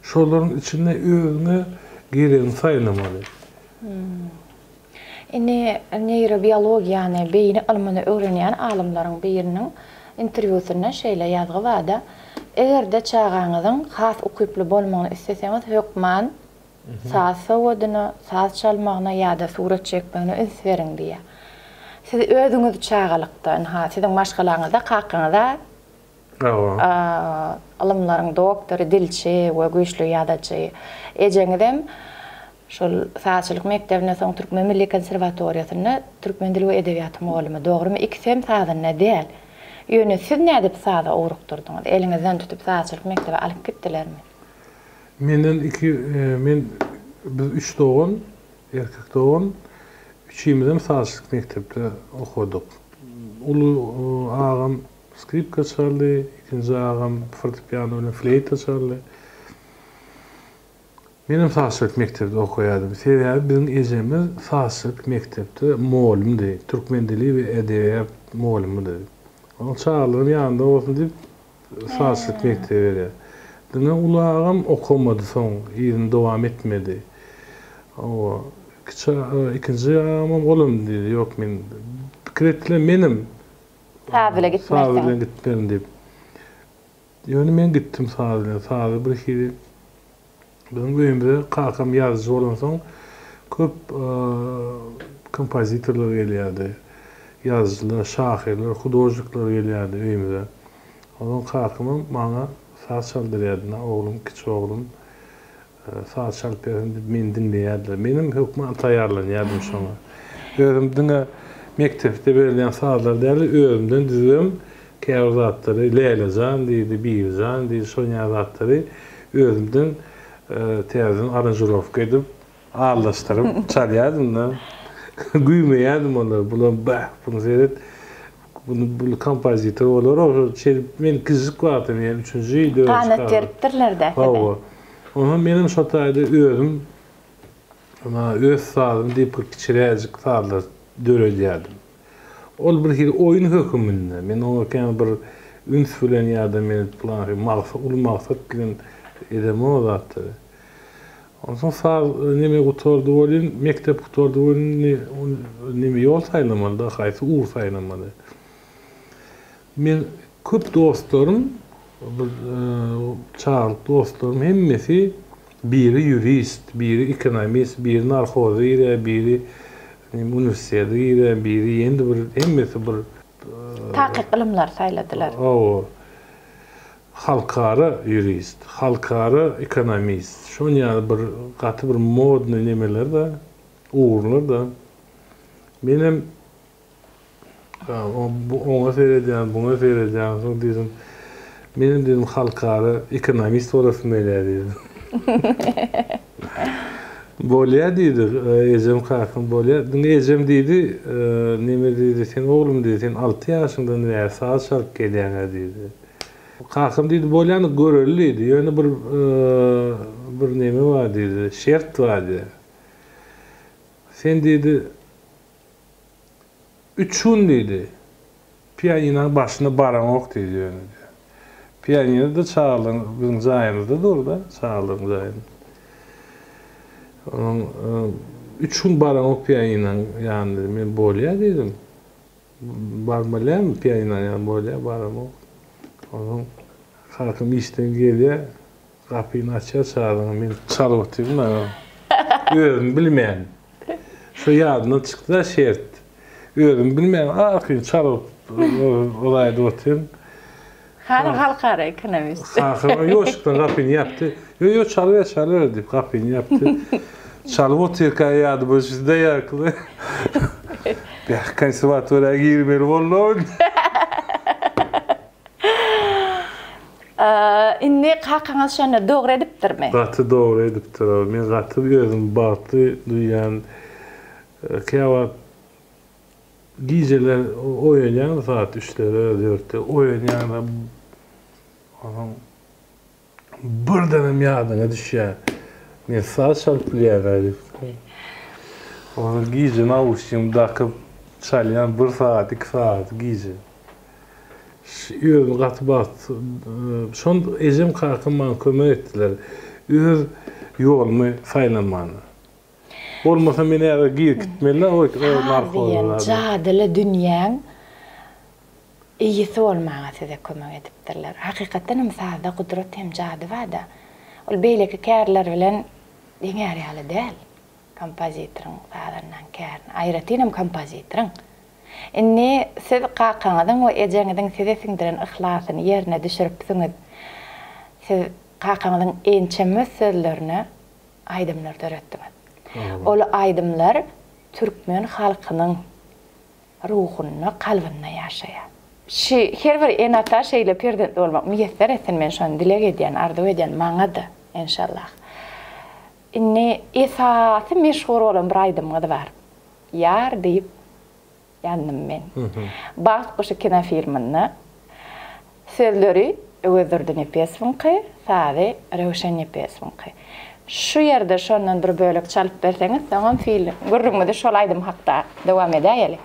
Şolaryň içinde özüňe geregini saýlamaly. Indi neýrobiologiýany, beýni ylmyny öwrenýän alymlaryň biriniň interwýusynda şeýle ýazgy barda, Eger-de çagaňyzyň has ukyply bolmagyny isleseňiz, hökman saz sowadyna, saz çalmagyna ýa-da surat çekmegine üns beriň diýýär. Siz özüňiz çagalykda, ynha, siziň maşgalaňyzda kakaňyz-a ylymlaryň doktory, dilçi we güýçli ýazyjy. Ejeňizem Şol sazçylyk mekdebinde soň Türkmen milli konserwatoriýasynda türkmen dili we edebiýaty mugallymy. Dogrymy ikisem sazanda däl. Ýöne siz nädip saza ugrukdyrdyňyz? Eliňizden tutup sazçylyk mekdebe alyp gitdilermi? Menden iki men biz üç dogan, erkek dogan, üçimizem sazçylyk mekdepde okadyk. Uly agam. skripka çaldy, ikinji agam fortepiano bilen fleýta çaldy. Menem sazçylyk mekdepde okaýardym. Sebäbi biziň ejemiz sazçylyk mekdepde mugallymdy, türkmen dili we edebiýat mugallymydy. Onuň çagalarym ýanynda bolsun diýip, sazçylyk mekdebe berýär. Diňe uly agam okamady soň, yzyny dowam etmedi. Hawa, kiçi ikinji agamam olam diýdi, ýok men pikir etdiler menem saz bile gitmersiň. Saz bilen gitmerin diýip. Ýöne men gitdim saz bilen. Sazy bir hili biziň öýümize kakam ýazyjy bolansoň köp kompozitorlar gelýärdi. Ýazyjylar, şahyrlar, hudožnikler gelýärdi öýümize. Onsoň kakamam maňa saz çaldyrýardy. Na oglum, kiçi oglum Saz çalyp bersin diýip meni diňleýärdiler. Menem hökman taýýarlanýardym şoňa. Özüm diňe mekdepde berilýän sazlary däl-de, özümden düzübem käbir zatlary, Läle jan diýdi, Bibi jan diýdi, şon ýaly zatlary özümden täzeden aranžirowka edip, aldaşdyryp çalýardym-da. Güýmeýärdim olary. Bular bäh, muny seret, Bunu bul kompozitor bolar o şeýdip men kiçijik wagtym ýa üçünji dördünji Ganat beripdirler-dä size. Hawa. Onsoň menem şo taýda özüm ynha öz sazym diýip bir kiçiräjik sazlar döredýärdim. Ol bir hili oýun höküminde. Men oňa kän bir üns bilen ýa-da men pylan maksat uly maksat bilen edemok o zatlary. Onsoň saz neme gutardy welin, mekdep gutardy welin indi neme ýol saýlamaly-da, haýsy ugur saýlamaly. Men köp dostlarym, bir çagalyk dostlarym hemmesi biri ýurist, biri ekonomist, biri narhoza girýär, biri neme uniwersitete girýär, biri ýene-de bir hemmesi bir Takyk ylymlary saýladylar. Hawa. Halkara ýurist, halkara ekonomist, şon ýaly bir gaty bir modnyý nemeler-de, ugurlar-da. Menem oňa seredýän, buňa seredýän, soň diýdim, menem diýdim halkara ekonomist bolasym gelýär diýdim. Bolýa diýdi, ejem kakam bolýa. Diňe ejem diýdi, neme diýdi, sen oglum diýdi, sen alty ýaşyňdan bäri saz çalyp gelýäň-ä diýdi. Kakam diýdi, bolýany göreli diýdi. Ýöne bir bir neme bar diýdi, şert bar diýdi. Sen diýdi, üç gün diýdi, pianinaň başyna baraňok diýdi ýöne diýdi. Pianino-da çagalaryň biziň jaýymyzda dur-da, çagalaryň jaýynda. Onuň üç gün baraňok pianinaň ýanyna diýdi. Men bolýa diýdim. Barmalymy pianino ýanyna bolýa baramok. Onsoň kakam işden gelýä gapyny açýa çadyryň men çalyp otyryn da özüm bilmän. Şo ýadymdan çykdy-da şert. Özüm bilmän arkaýyn çalyp ylaýdyp otyryn. Hany halkara ekonomist. Kakam ýuwaşlykdan gapyny ýapdy. Ýo ýo çalyber çalyber diýip gapyny ýapdy. Çalyp otyrka ýadyma düşdi-de ýaňky. Bäh konserwatoriýa girmeli boldum. Indi kakaňyz şonda dogry edipdirmi? Gaty dogry edipdir. Men gaty özümi bagtly duýýan. Käwagt Gijeler oýanýan saat üçlere, dörtde oýanýan. Onsoň birdenem ýadyňa düşýär. Men saz çalyp bilýän-ä diýip. Onsoň gije nauşnigimi dakyp çalýan bir sagat, iki sagat gije. Özümi gaty bagt şon ejem kakam maňa kömek etdiler. Öz ýolumy saýlamana. Bolmasa men häzir girip gitmeli o Saz diýen jadyly dünýäň eýesi bolmaga size kömek edipdirler. Hakykatdan hem sazda gudrat hem jady barda. Ol beýleki kärler bilen deňär ýaly däl. Kompozitoryň, sazandaň kärini, aýratyn hem kompozitoryň. Indi siz kakaňyzyň we ejeňiziň size siňdiren yhlasyny ýerine düşüripsiňiz. Siz kakaňyzyň ençeme sözlerine aýdymlar döretdiňiz. Ol aýdymlar türkmen halkynyň ruhunda, kalbynda ýaşaýar. Şi her bir ene-ata şeýle perzentli bolmak miýesser etsin men şony dileg edýän, arzuw edýän maňa-da enşallah. Indi esasy meşhur bolan bir aýdymyňyz bar. Ýar diýip ýandym men. Bagt guşy kinofilminde. Sözleri Öwezdurdy Nepesowyňky, sazy Röwşen Nepesowyňky. Şu ýerde şondan bir bölek çalyp berseňiz, soňam film gürrüňimizi şol aýdym hakda dowam edäýeli.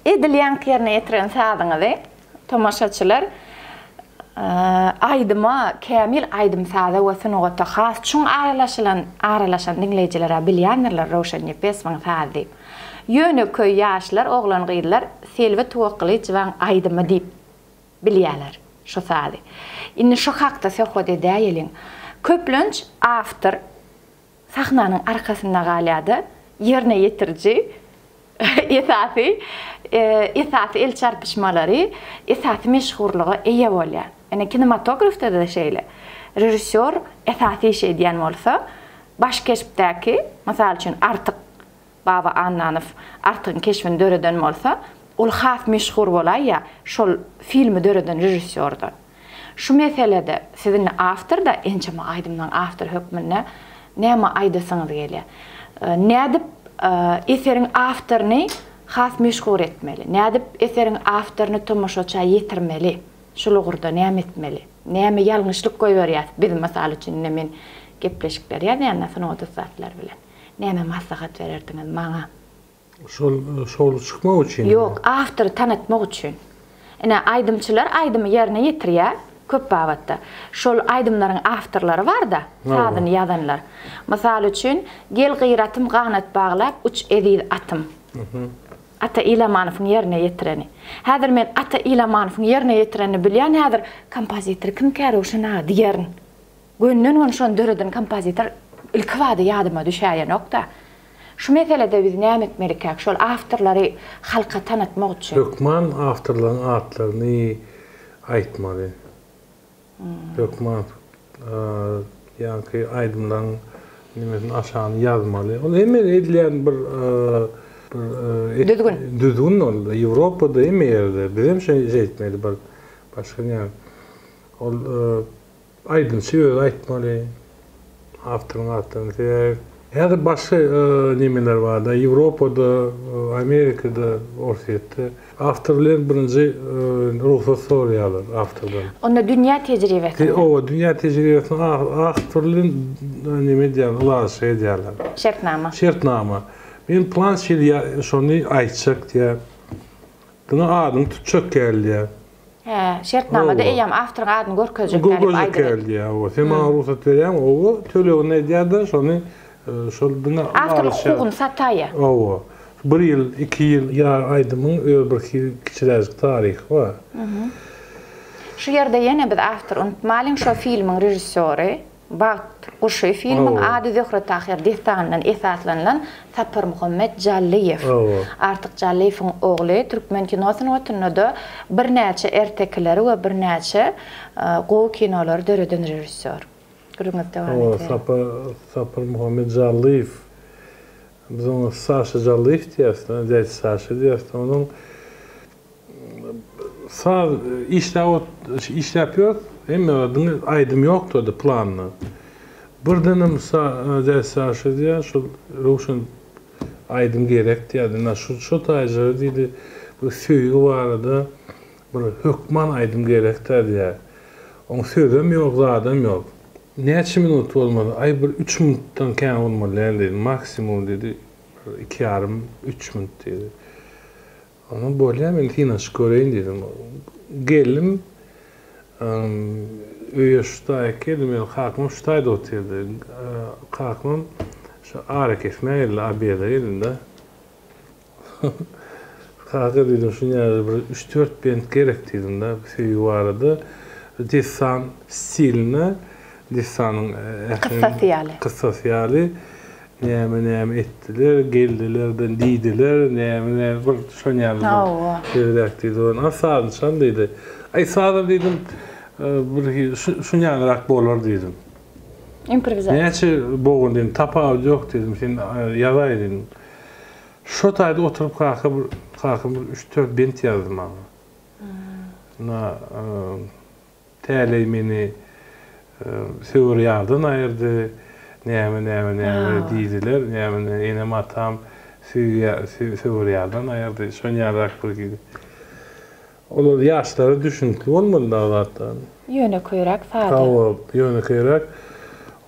Edil ýaňky ýerine ýetiren sazyňyzy tomaşaçylar aýdyma, kämil aýdym-saza we sungata has çuň aralaşylan, aralaşan diňleýjiler-ä bilýändirler Röwşen Nepesowyň sazy diýip. Ýönekeý ýaşlar, oglan-gyzlar Selbi Tuwakgylyjowaň aýdymy diýip bilýärler şu sazy. Indi şu hakda söhbet edäýeliň. Köplenç awtor sahnanyň arkasynda galýar-da, ýerine ýetiriji esasy esasy el çarpyşmalary, esasy meşhurlyga eýe bolýar. Ine, kinematografda-da şeýle. Režissýor esasy işi edýän bolsa, baş keşpdäki, mysal üçin, Artyk Baba Annanow Artygyň keşbini döreden bolsa, ol has meşhur bolaýýar şol filmi döreden režissýordan. Şu meselede siz indi awtor-da, ençeme aýdymlaryň awtory hökmünde näme aýdasyňyz gelýär? Nädip eseriň awtoryny has meşhur etmeli? Nädip eseriň awtoryny tomaşaça ýetirmeli? Şul ugurda näme etmeli? Näme ýalňyşlyk goýberýäs biz, mysal üçin, indi men gepleşikler ýazýan-da sungat ussatlary bilen. Näme maslahat bererdiňiz maňa? Şol şowly çykmak üçinmi? Ýok, awtory tanatmak üçin. Ine, aýdymçylar aýdymy ýerine ýetirýär köp babatda. Şol aýdymlaryň awtorlary bar-da, sazyny ýazanlar. Mysal üçin, Gel gyratym ganat baglap uç eziz atym. Ata Ilamanowyň ýerine ýetireni. Häzir men Ata Ilamanowyň ýerine ýetirenini bilýän, häzir kompozitor kimkä Röwşen aga diýerin. Gönden-göni şony döreden kompozitor ilkibada ýadyma düşäýenok-da. Şu meselede biz näme etmelikäk, şol awtorlary halka tanatmak üçin? Hökman awtorlaryň atlaryny aýtmaly. Hökman ýaňky aýdymlaryň nemesini aşagyny ýazmaly. Ol hemme edilýän bir bir Düzgün. Düzgün ol. Ýewropada hemme ýerde. Bizem şeýtmeli bir başga näme. Ol Aýdymçy özi aýtmaly. Awtoryň atlaryny sebäbi häzir başga nemeler barda Ýewropada, Amerikada, Orsýetde awtor bilen birinji rugsat soraýarlar awtordan. Onda dünýä tejribesinde. Owa dünýä tejribesinde awtor bilen neme edýärler ylalaşyk edýärler. Şertnama. Şertnama. Men plança ýyl şony aýtjak diýýär. Diňe adyny tutjak geldi. Hä, şertnamada eýýäm awtoryň adyny görkezjek däl diýip aýdyp. Görkezjek däl diýýär, hawa. Sen maňa rugsat berýäňmi? Hawa, tölegini edýär-de, şony şol diňe Awtorlyk hukugyny sataýýar. Hawa. Bir ýyl, iki ýyl ýa aýdymyň öz bir kiçiräjik taryhy bar. Şu ýerde ýene biz awtory unutmalyň, şo filmiň režissýory, Bagt guşy filmiň ady Zöhre-Tahyr dessanyndan esaslanylan Saparmuhammet Jallyýew. Artyk Jallyýewiň ogly türkmen kino sungatynda-da birnäçe ertekileri we birnäçe gowy kinolary döreden režissýor. Gürrüňizi dowam etiberiň. Saparmuhammet Jallyýew. Biz oňa Saşa Jallyýew diýýäris, dädä Saşa diýýäris. Onuň Saz işläp işläp ýörüs, hemme zat diňe aýdym ýokdy planda. Birdenem däde Saşa diýýär, şol Röwşen aýdym gerek diýýär. Ina şu şu taýjygy diýdi, bir söýgi barada bir hökman aýdym gerek-dä diýýär. Oň sözem ýok, zadam ýok. Näçe minut bolmaly? Aý bir üç minutdan kän bolmaly däl diýdi. Maksimum diýdi, bir iki ýarym, üç minut diýdi. Ondan bolýa men synanyşyp göreýin diýdim. Geldim. Öýe şu taýy geldim. Meniň kakamam şu taýda otyrdy. Kakamam şu arakesmä geldi, obeda geldi-de. Kaka diýdim, şuny ýaly bir üç-dört bent gerek diýdim-de, söýgi barada dessan stilinde, dessanyň Kyssasy ýaly. Kyssasy ýaly. Näme näme etdiler, geldiler-de diýdiler, näme näme bir şon ýaly bir Hawa. şeýleräk diýdi. Ondan sazyny çal diýdi. Aý sazam diýdim, bir hili şun ýalyrak bolar diýdim. Improwizasiýa. Näçe bogun diýdim, tapawudy ýok diýdim, sen ýazaý diýdim. Şo taýda oturyp kaka bir kakam bir üç-dört bent ýazdy maňa. Na Täleý meni söwer ýardan aýyrdy, näme, näme, näme diýdiler, näme, enem-atam söwer ýardan aýyrdy, şon ýalyrak bir hili. Olar ýaşlara düşünikli bolmaly da zatlar. Ýönekeýräk, sada. Hawa, ýönekeýräk.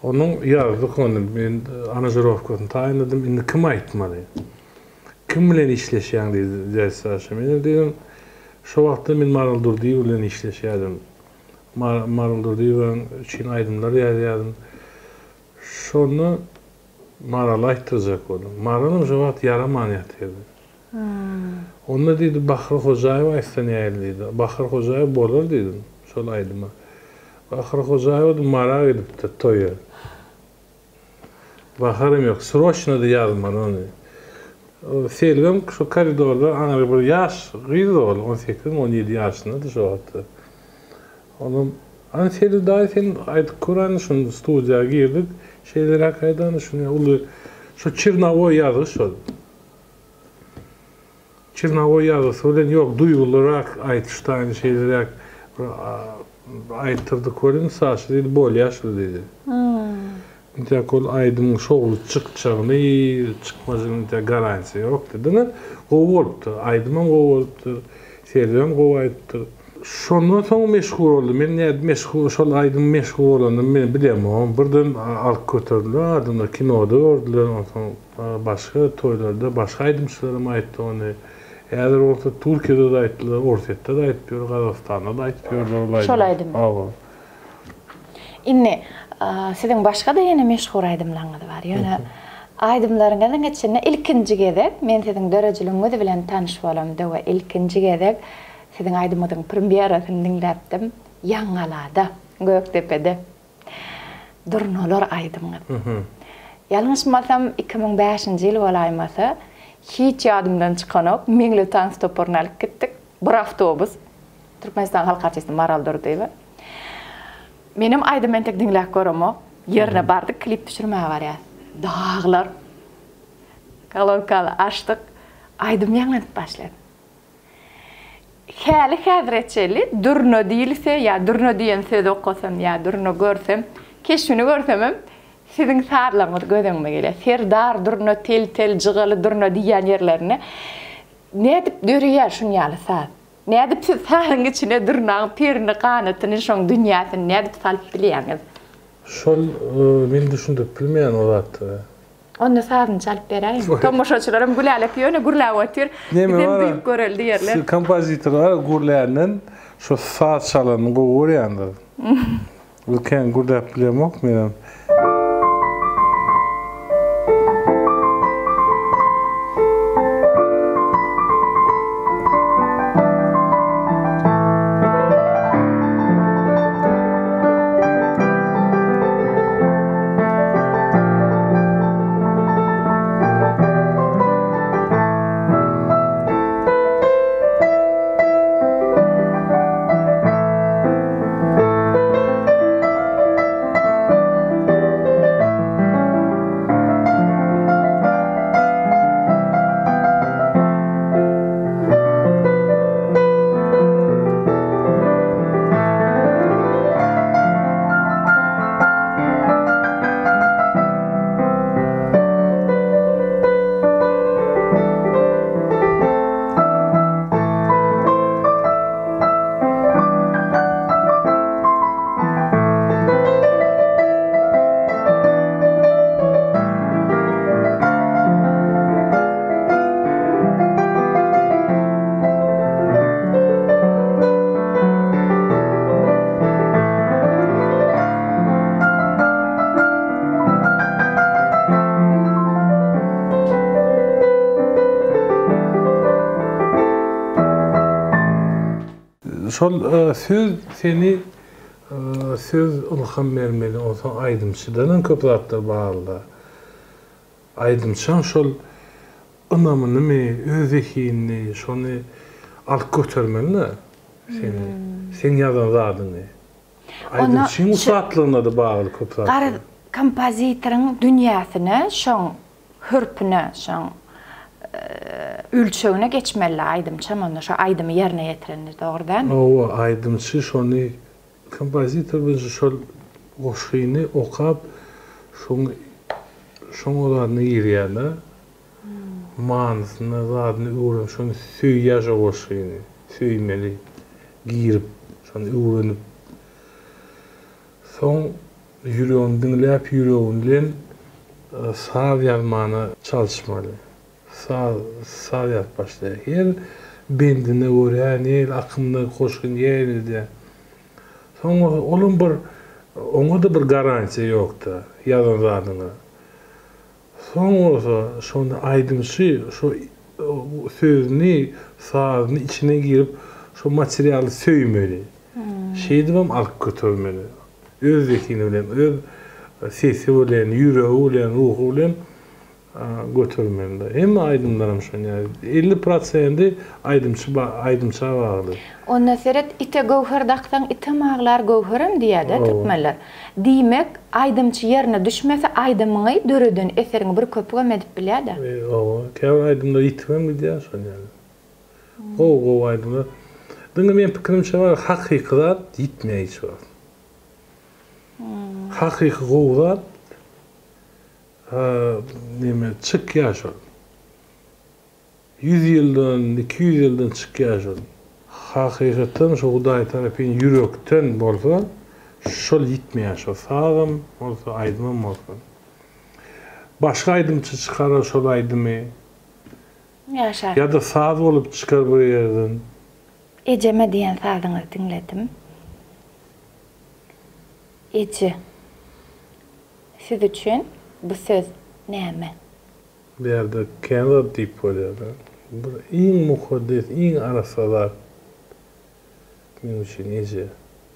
Onuň ýazdyk ony, men aranžirowkasyny taýynladym, indi kim aýtmaly? Kim bilen işleşýäň diýdi däde Saşa. Menem diýdim, şo wagtda men Maral Durdyýewa bilen işleşýärdim. Maral Durdyýewaň üçin aýdymlar ýazýardym. Şonda Marala aýtdyrjak boldum. Maralam şo wagt ýaraman ýatyrdy. Onda diýdi, Bahyr Hojaýew aýtsa nähili diýdi. Bahyr Hojaýew bolar diýdim şol aýdyma. Bahyr Hojaýew-da Mara gidipdir toýa. Baharym ýok, sroçno-da ýazmaly ony. Selbem şo koridorda aňry bir ýaş gyz ol, on sekizmi, on ýedi ýaşyndady şo wagtda. Onam, Hany Selbi daýy sen aýdyp gör hany şuny studiýa girdik, şeýleräk aýdany şuny uly şo çernowoý ýazgy şol. Çernowoý ýazgysy bilen ýok duýgulyrak aýdyşdaýyn şeýleräk bir aýtdyrdyk welin Saşa diýdi bolýa şul diýdi. Intäk ol aýdymyň şowly çykjagyny çykmajagyny intäk garantiýa ýok diýdi. Ine gowy bolupdyr. Aýdymam gowy bolupdyr. Selbem gowy aýdypdyr. Şondan soň meşhur boldy. Men nädip meşhur şol aýdym meşhur bolanyny men bilemok. Birden alyp göterdiler adamlar kinoda gördüler onsoň Başga toýlarda başga aýdymçylaram aýtdy ony. Häzir bolsa Türkiýede-de aýtdylar, Orsýetde-de aýdyp ýör, Gazagystanda-da aýdyp ýörler ol aýdymy. Şol aýdymy. Hawa. Indi siziň başga-da ýene meşhur aýdymlaryňyz bar. Ýöne aýdymlaryňyzyň içinde ilkinji gezek men siziň döredijiligiňiz bilen tanyş bolamda we ilkinji gezek siziň aýdymyňyzyň premýerasyny diňläpdim. Ýaňgalada, Gökdepede. Durnalar aýdymyňyz. Ýalňyşmasam, 2005-nji ýyl bolaýmasa, hiç ýadymdan çykanok, Meňli tans toparyny alyp gitdik. Bir awtobus. Türkmenistanyň halk artisti Maral Durdyýewa. Menem aýdymy entek diňläp göremok. Ýerine bardyk, klip düşürmäge barýas. Daglar. Kolonkany açdyk. Aýdym ýaňlanyp başlady. Häli-häzire çenli durna diýilse ýa durna diýen sözi okasam ýa durna görsem, keşbini görsemem siziň sazlaryňyz göz öňüme gelýär. Serdar durna, tel-tel, jygaly durna diýýän ýerlerinde nädip döreýär şuň ýaly saz? Nädip siz sazyň içine durnaň perini, ganatyny, şoň dünýäsini nädip salyp bilýäňiz? Şol men düşündirip bilmeýän o zatlary. Onda sazyny çalyp beräýiň. Tomaşaçylaram Gülälek ýöne gürläp otyr. Neme Bizem bar? duýup göreli diýerler. Kompozitorlar gürländen şo saz çalanyny gowy görýändir. Biz kän gürläp bilemok menem. Şol söz seni söz ylham bermeli, onsoň aýdymçydanam köp zatlar bagly. Aýdymçam şol ynamynymy, öz zehinini, şony alyp götermeli-de seni, seň ýazan zadyňy. Aýdymçyň ussatlygyna-da bagly köp zatlar. Garaz, kompozitoryň dünýäsine şoň hörpüne, şoň ölçegine geçmeli aýdymçam onda şo aýdymy ýerine ýetirende, dogry dälmi? Hawa, aýdymçy şony Kompozitor birinji şol goşgyny okap şoň şoň o zadyna girýärde. Manysyny zadyny öwrenip şony söýýär şo goşgyny. Söýmeli. Girip şony öwrenip. Soň ýüregini diňläp ýüregini bilen saz ýazmana çalyşmaly. Saz saz ýazyp başlaýar. Her bendine görä nähili akymda goşgy nähili edýär. Soň bolsa olam bir oňa-da bir garantiýa ýokda ýazan zadyňa. Soň bolsa şony aýdymçy şo sözüni sazyny içine girip şo materialy söýmeli. Şeýdibem alyp götermeli. Öz zehini bilen, öz sesi bilen, ýüregi bilen, ruhy bilen götermeli. Hemme aýdymlaram şon ýaly. 50 prosendi aýdymçy aýdymça bagly. Onda seret ite göwher daksaň item aglar göwherem diýýädä türkmenler. Diýmek aýdymçy ýerine düşmese aýdymyňy döreden eseriňi bir köpügem edip bilýädä. Hawa käbir aýdymlar ýitibem gidýär şon ýaly. Gowy gowy aýdymlar. Diňe meň pikirimçe bar hakyky zat ýitmeýär hiç wagt. Hakyky gowy zat Neme çykýar şol. Ýüz ýyldan, 200 ýyldan çykýar şol. Hakykatdan şo Hudaý tarapyn ýürekden bolsa, şol ýitmeýär şol. Sazam bolsa, aýdymam bolsa. Başga aýdymçy çykarar şol aýdymy. Ýaşar. Ýa-da saz bolup çykar bir ýerden. Ejeme diýen sazyňyzy diňledim. Eje. Siz üçin bu söz näme? Bu ýerde kän zat diýip bolýar-da. Bir iň mukaddes, iň arassa zat meň üçin eje.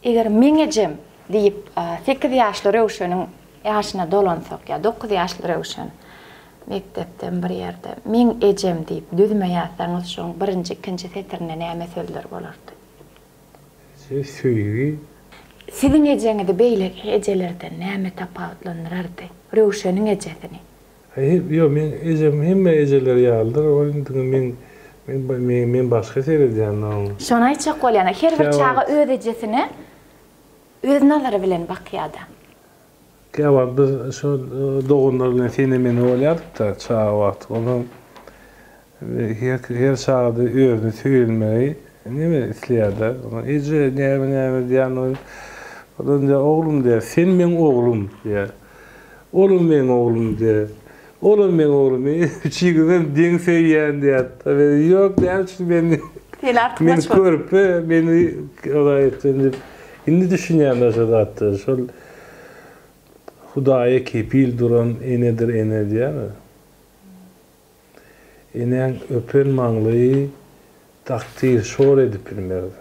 Eger meň ejem diýip sekiz ýaşly Röwşeniň ýaşyna dolansak ýa dokuz ýaşly Röwşen mekdepden bir ýerde meň ejem diýip düzme ýazsaňyz şoň birinji ikinji setirinde näme sözler bolardy? Eje söýgi. Siziň ejeňizi beýleki ejelerden näme tapawutlandyrardy? Röwşeniň ejesini. Ýok, meň ejem hemme ejeler ýalydyr, ol indi meň men men başga seredýän oňa. Şony aýtjak bolýan, her bir çaga öz ejesine öz nazary bilen bakýada. Käwagt biz şol doganlar bilen sene-mene bolýardyk-da çaga wagty. Onsoň her her çagada özüni söýülmegi neme isleýär-de. Onsoň eje näme-näme diýýän ol. Olam diýýär, oglum diýýär, sen meň oglum diýýär. Olam meň oglum diýýär. Olam meň oglum. Men üçüňizem deň söýýän diýýär. Ýok, näme üçin meni Seni artykmaç Men körpe, meni olaý etdiň diýip. Indi düşünýän-de şo zatda. Şol Hudaýa kepil duran enedir ene diýýärler. Enäň öpen maňlaýy takdyr şor edip bilmez.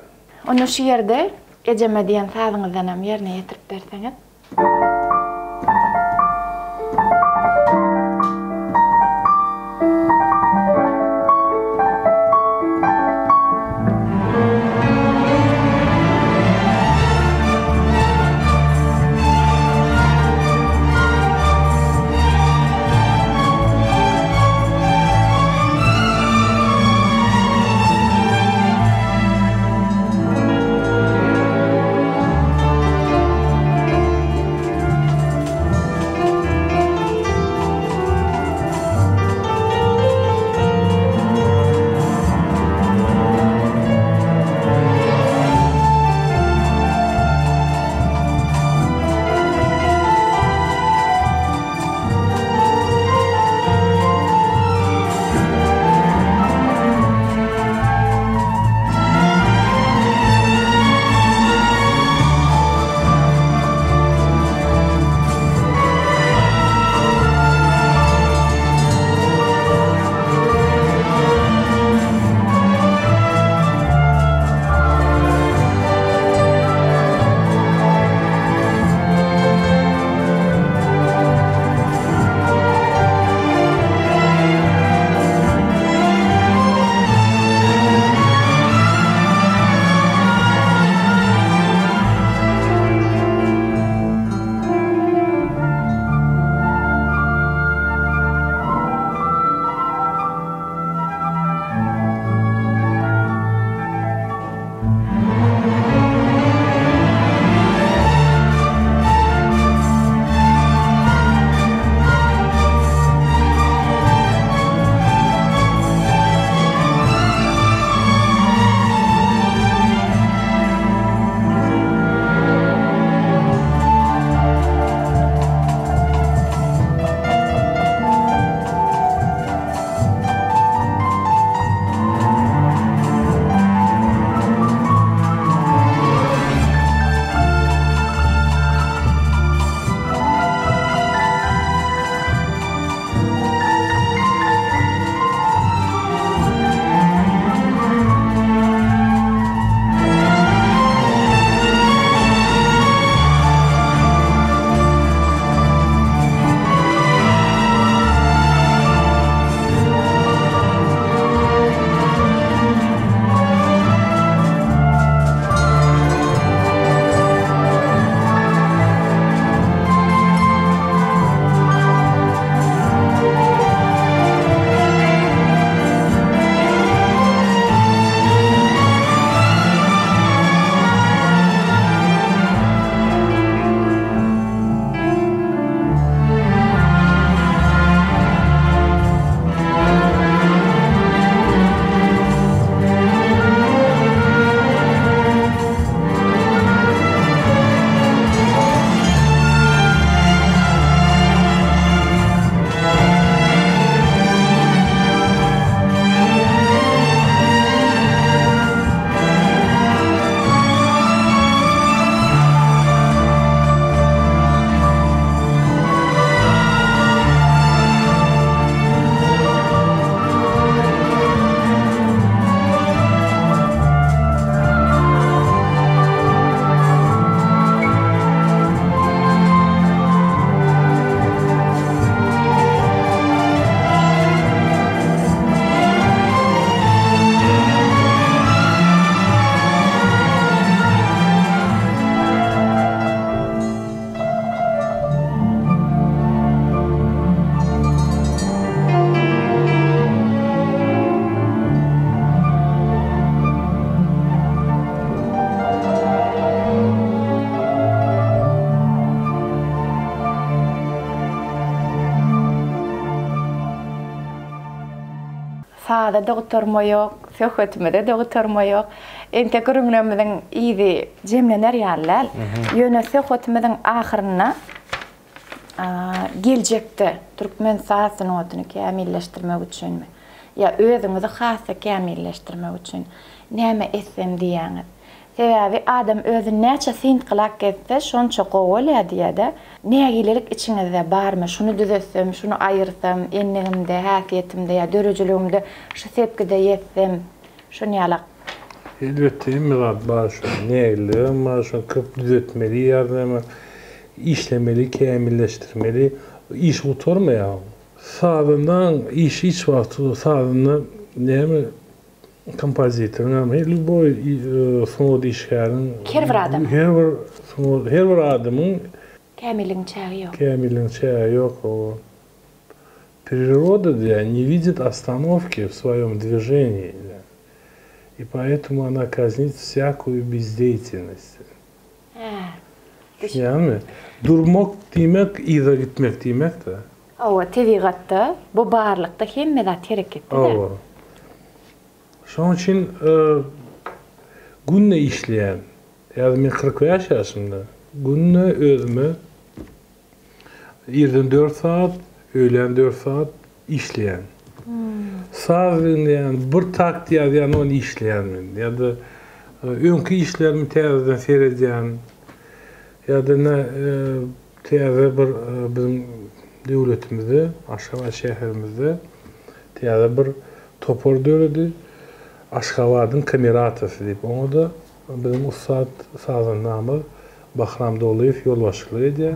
Onda şu ýerde Ejeme diýen sazyňyzdanam ýerine ýetirip berseňiz. Saza-da gutarma ýok, söhbetimize-de gutarma ýok. Entek gürrüňlerimiziň yzy jemlener ýaly däl. Ýöne söhbetimiziň ahyrynda geljekde türkmen saz sungatyny kämilleşdirmek üçinmi ýa özüňizi has-da kämilleşdirmek üçin näme etsem diýýäňiz? Sebäbi adam özüni näçe syntgylap gezse, şonça gowy bolýar diýýär-de. Nägilelik içiňizde barmy, şuny düzetsem, şuny aýyrsam, endigimde, häsiýetimde ýa döredijiligimde şu sepgide ýetsem, şuny ýalak. Elbetde hemme zat bar şu nägileligem bar şony köp düzetmeli ýa-da işlemeli kämilleşdirmeli iş gutarmaýar. Sazandaň işi hiç wagt sazanda näme kompozitoryň hem her lýuboý sungat işgäriniň Her bir adamyň. Her bir sungat her bir adamyň Kämilligiň çägi ýok. Kämilligiň çägi ýok hawa. Priroda diýýär ne widit ostanowki w swoýom dwiženii diýýär. I poetomu ona kaznit wsýakuýu bezdeýatelnost. Hä. Düşünýäňmi? Durmak diýmek yza gitmek diýmek-de. Hawa, tebigatda, bu barlykda hemme zat hereketde-de. Hawa. Şonuň üçin günde işleýän. Häzir men 45 ýaşymda. Günde özüme irden 4 sagat, öýlän 4 sagat işleýän. Saz diňleýän, bir takt ýazýan, ony işleýän men. Ýa-da öňki işlerimi täzeden seredýän. Ýa-da Täze bir biziň döwletimizde, Aşgabat şäherimizde täze bir topar döredi. Aşgabadyň kameratasy diýip, oňa-da biziň ussat sazandamyz Bahram Dolyýew ýolbaşçylyk edýär.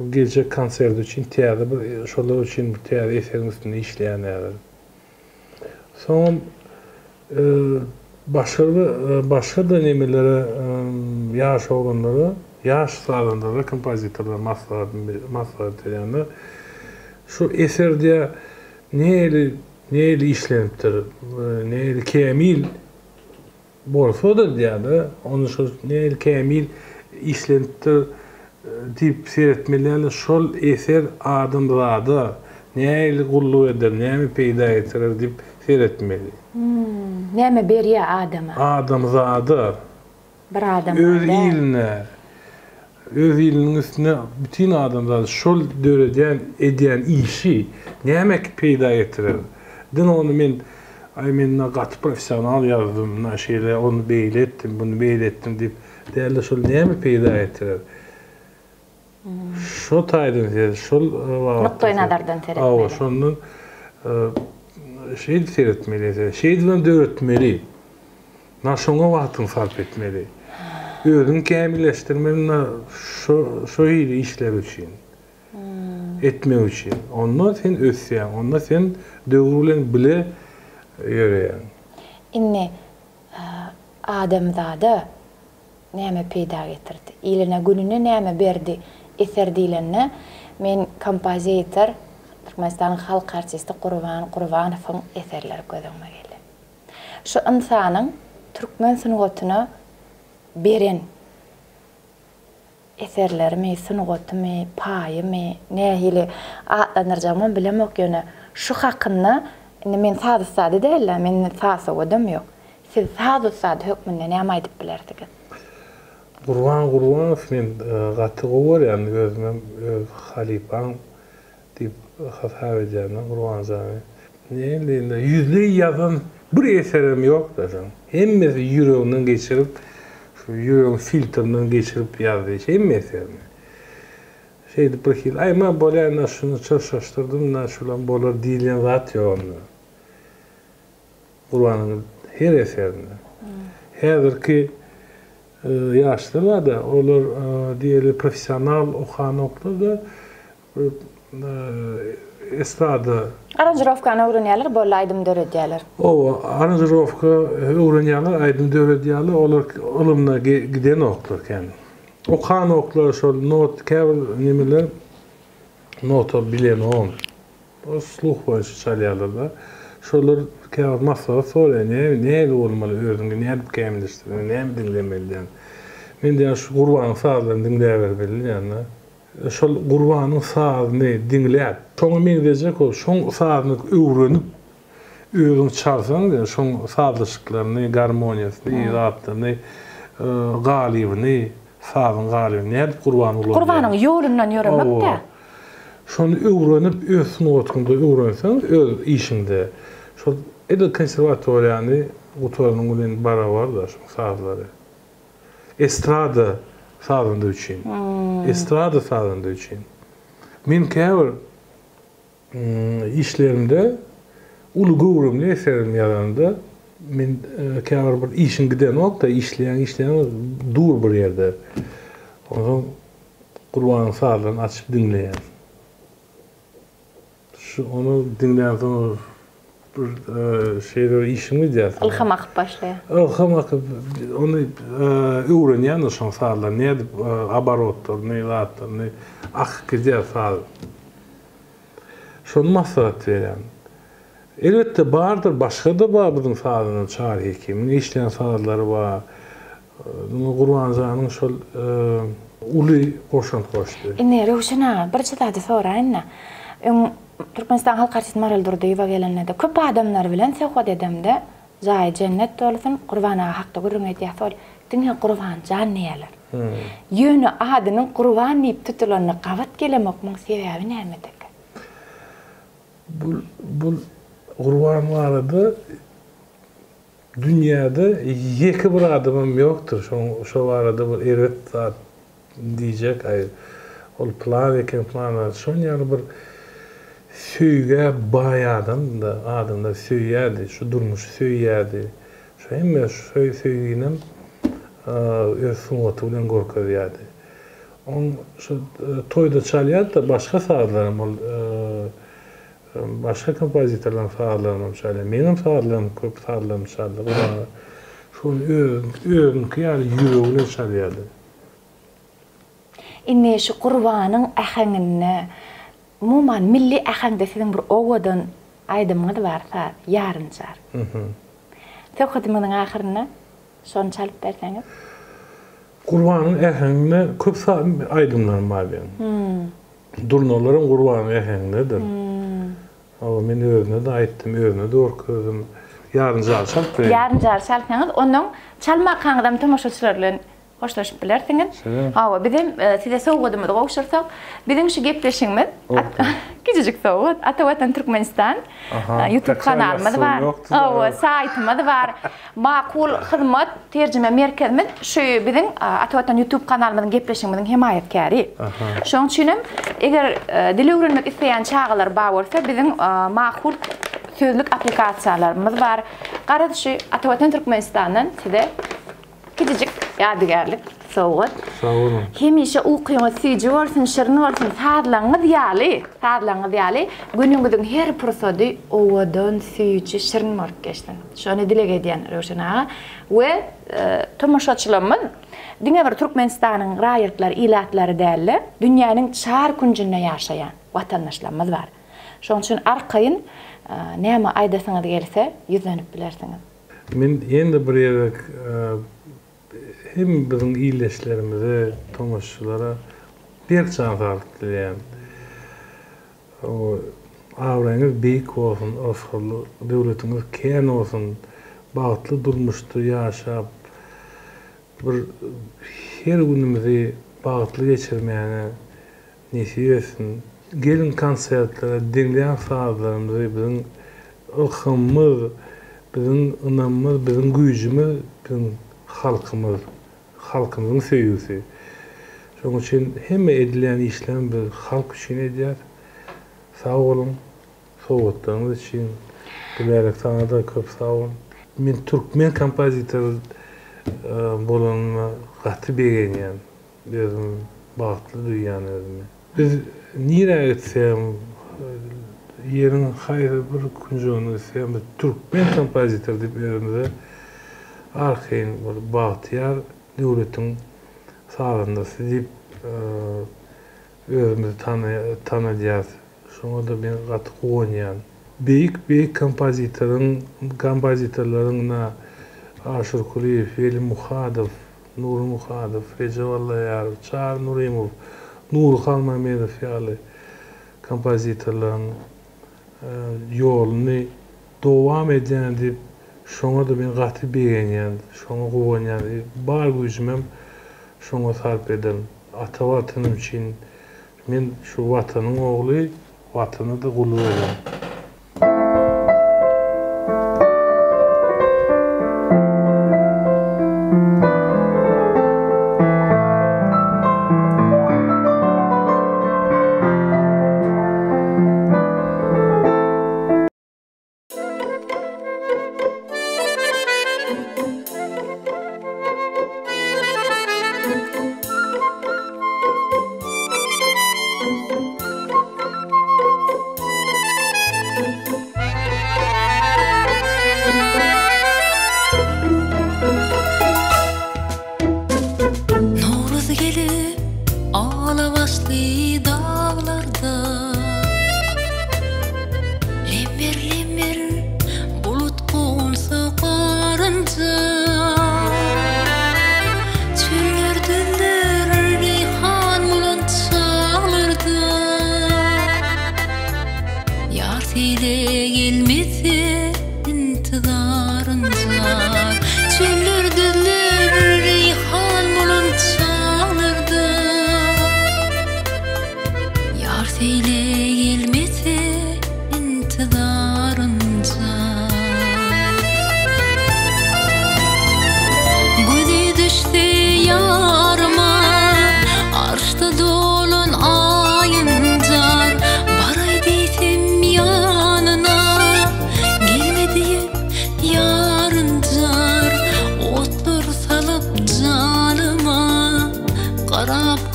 Şu geljek konsert üçin täze bir şolar üçin bir täze eseriň üstünde işleýän häzir. Soňam başga bir başga-da nemelere ýaş oglanlara, ýaş sazandalara, kompozitorlara maslahat maslahat berýänler şu eser diýä nähili nähili işlenipdir, nähili kämil Bolsa-da diýýär-de, ony şol nähili kämil işlenipdir diýip seretmeli däl-de, şol eser adamzada nähili gulluk eder, näme peýda getirer diýip seretmeli. Näme berýär adama? Adamzada. Bir adama Öz iline, öz iliniň üstüne bütin adamzat şol döredýän, edýän işi näme peýda getirer? Diňe ony men, aý men ynha gaty professional ýazdym, ynha şeýle ony beýle etdim, muny beýle etdim diýip däl-de, şol näme peýda getirer? Şo taýdan seret, şol babatda. Nukdaý nazardan seretmeli. Hawa, şondan şeýdip seretmeli esere, şeýdibem döretmeli. Na şoňa wagtyňy sarp etmeli. Özüňi kämilleşdirmeli na şo şo hili işler üçin. Etmek üçin. Onda sen ösýäň, onda sen döwür bilen bile ýöreýäň. Indi adamzada näme peýda getirdi? Iline gününe näme berdi eser diýlende, men kompozitor, Türkmenistanyň halk artisti Gurban Gurbanowyň eserleri göz öňüme geldi. Şu ynsanyň türkmen sungatyna beren eserlerimi, sungatymy, paýymy, nähili atlandyrjagymam bilemok, ýöne şu hakynda indi men saz ussady däl-ä, mende saz sowadam ýok. Siz saz ussady hökmünde näme aýdyp bilersiňiz? Gurban Gurbanow men gaty gowy görýän özümem öz halypam diýip hasap edýän-de Gurbanjany. Näme diýende, ýüzleý ýazan bir eserem ýok-da şoň. Hemmesi ýüreginden geçirip, şu ýüregiň filtrinden geçirip ýazdy hemme eserini. Şeýdip bir hili, aý, ma bolýa indi şuny çyrşaşdyrdym, indi şulam bolar diýilýän zat ýok onda. Gurbanyň her eserinde. Häzirki ýaşlar bar-da, olar diýeli professional okanoklar-da, estrada. Aranžirowkany öwrenýärler, boldy aýdym döredýärler. Hawa, aranžirowka öwrenýärler, aýdym döredýärler, olar ylymyna gidenoklar kän. Okanoklar şol not, käbir nemeler nota bilenok. Sluh boýunça çalýarlar-da. Şolar käbir maslahat soraýar, näme, nähili bolmaly, özüňi nädip kämilleşdirmeli, näme diňlemeli diýen. Men diýýän şu Gurbanyň sazlaryny diňläbermeli diýýän-de. Şol Gurbanyň sazyny diňläp, şoňa meňzejek bolup, şoň sazyny öwrenip, özüň çalsaň diýýän, şoň sazlaşyklaryny, garmoniýasyny, zatlaryny, galybyny, sazyň galybyny nädip Gurban ulanýar. Gurbanyň ýolundan ýöremek-dä. Şony öwrenip, öz sungatyňda öwrenseň, öz işiňde, şol edil konserwatoriýany gutaranyň bilen barabar-da şoň sazlary. Estrada sazanda üçin. Estrada sazanda üçin. Men käbir işlerimde uly göwrümli eserimi ýazanda men käbir bir işiň gidenok-da, işleýäň, işleýäň, dur bir ýerde. Onsoň Gurbanyň sazlaryny açyp diňleýän. Şu ony diňlänsoň bir şeýle bir işiň gidýär. Ylham akyp başlaýar. Ylham akyp, ony öwrenýän-de şoň sazlaryny, nädip oborotlaryny, zatlaryny akyp gidýär saz. Şony maslahat berýän. Elbetde bardyr, başga-da bar biziň sazandan Çary Hekimiň işleýän sazlary bar. Muňa Gurbanjanyň şol uly goşant goşdy. Indi Röwşen aga, birje zady soraýyn-da. Öň Türkmenistanyň halk artisti Maral Durdyýewa gelende-de köp adamlar bilen söhbet edemde, jaýy jennet bolsun, Gurban aga hakda gürrüň edýäs, ol diňe Gurbanjan diýýärler. Ýöne adynyň Gurban diýip tutulanyna gabat gelemok, muň sebäbi nämedeka? Bul, bul Gurban barada Dünýäde ýeke bir adamam ýokdur şoň şo barada bir erbet zat diýjek aý ol pylan eken pylan zat şon ýaly bir söýgä baý adamdy adamlar söýýärdi şu durmuşy söýýärdi şu hemme şu söýginem öz sungaty bilen görkezýärdi. Oň şu toýda çalýardy-da başga sazlaram ol başga kompozitorlaryň sazlarynam çalýar. Meňem sazlarym köp sazlarymy çaldy. Gurban şony özüniňki ýaly ýüregi bilen çalýardy. Indi şu Gurbanyň äheňinde, umuman milli äheňde siziň bir owadan aýdymyňyz bar saz, Ýarynjar. Söhbedimiziň ahyrynda şony çalyp berseňiz. Gurbanyň äheňinde köp aýdymlarym bar meň. Durnalaram Gurbanyň äheňindedir. Hawa, men özüne-de aýtdym, özüne-de görkezdim. Ýarynjary çalyp bereýin. Ýarynjary çalsaňyz, onnoň çalmakaňyzam tomaşaçylar bilen Hoşlaşyp bilersiňiz. Hawa, bizem size sowgadymyzy gowşursak, biziň şu gepleşigimiz kiçijik sowgat, Ata Watan Türkmenistan YouTube kanalymyz bar. Hawa, saýtymyz bar. Makul hyzmat terjime merkezimiz şu biziň Ata Watan YouTube kanalymyzyň gepleşigimiziň hemaýatkäri. Şonuň üçin hem eger dil öwrenmek isleýän çagalar bar bolsa, biziň Makul sözlük applikasiýalarymyz bar. Garaz şu Ata Watan Türkmenistandan size Kiçijik ýadygärlik sowgat. Sag boluň. Hemişe ukyňyz süýji bolsun, şirin bolsun, sazlaryňyz ýaly, sazlaryňyz ýaly günüňiziň her pursady owadan, süýji, şirin bolup geçsin. Şony dileg edýän Röwşen aga we tomaşaçylarymyz diňe bir Türkmenistanyň raýatlary, ilatlary däl-de, dünýäniň çar künjünde ýaşaýan watandaşlarymyz bar. Şonuň üçin arkaýyn näme aýdasyňyz gelse ýüzlenip bilersiňiz. Men ýene-de bir gezek hem biziň ildeşlerimize, tomaşaçylara berk jan saglyk dileýän. Abraýyňyz beýik bolsun, rysgally döwletiňiz kän bolsun, bagtly durmuşda ýaşap, bir her günümizi bagtly geçirmäge Nesip etsin. Geliň konsertlere diňläň sazlarymyzy biziň ylhamymyz biziň ynamymyz biziň güýjümiz biziň halkymyz halkymyzyň söýgüsi şonuň üçin hemme edilýän işlerem biz halk üçin edýäs sag boluň sowgatlaryňyz üçin Gülälek saňada köp sag bol. Men türkmen kompozitor bolanyma gaty begenýän. Özüm bagtly duýýan özümi. Biz nirä gitsegem, ýeriň haýsy bir künjegine gitsegem biz türkmen kompozitory diýip özümize arkaýyn bir bagtyýar döwletiň sazandasy diýip özümizi tanadýas. Şoňa-da men gaty guwanýan. Beýik beýik kompozitoryň kompozitorlaryň ynha Aşyr Kulyýew, Weli Muhadow, Nury Muhadow, Rejep Allaýarow, Çary Nurymow, Nury Halmämmedow ýaly kompozitorlaryň ýoluny dowam edýän diýip, şoňa-da men gaty begenýän, şoňa guwanýan. Bar güýjümem şoňa sarp ederin. Ata Watanym üçin Men şu Watanyň ogly, Watana-da gulluk ederin.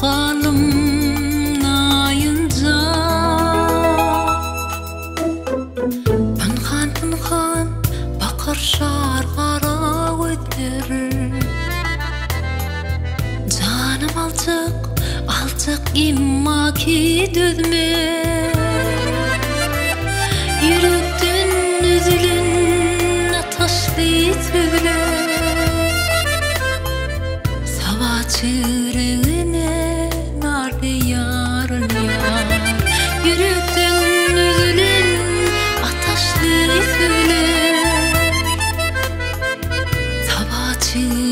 Ykbalym naýynjar. Pynhan-pynhan bakar şar gara gözler. Janym aljak, aljak emma ki dözmez. Ýürekden üzülen ataşly sözler. Saba çigregine nar ýarylýar. Ýürekden üzülen ataşly sözler. Saba çigregine.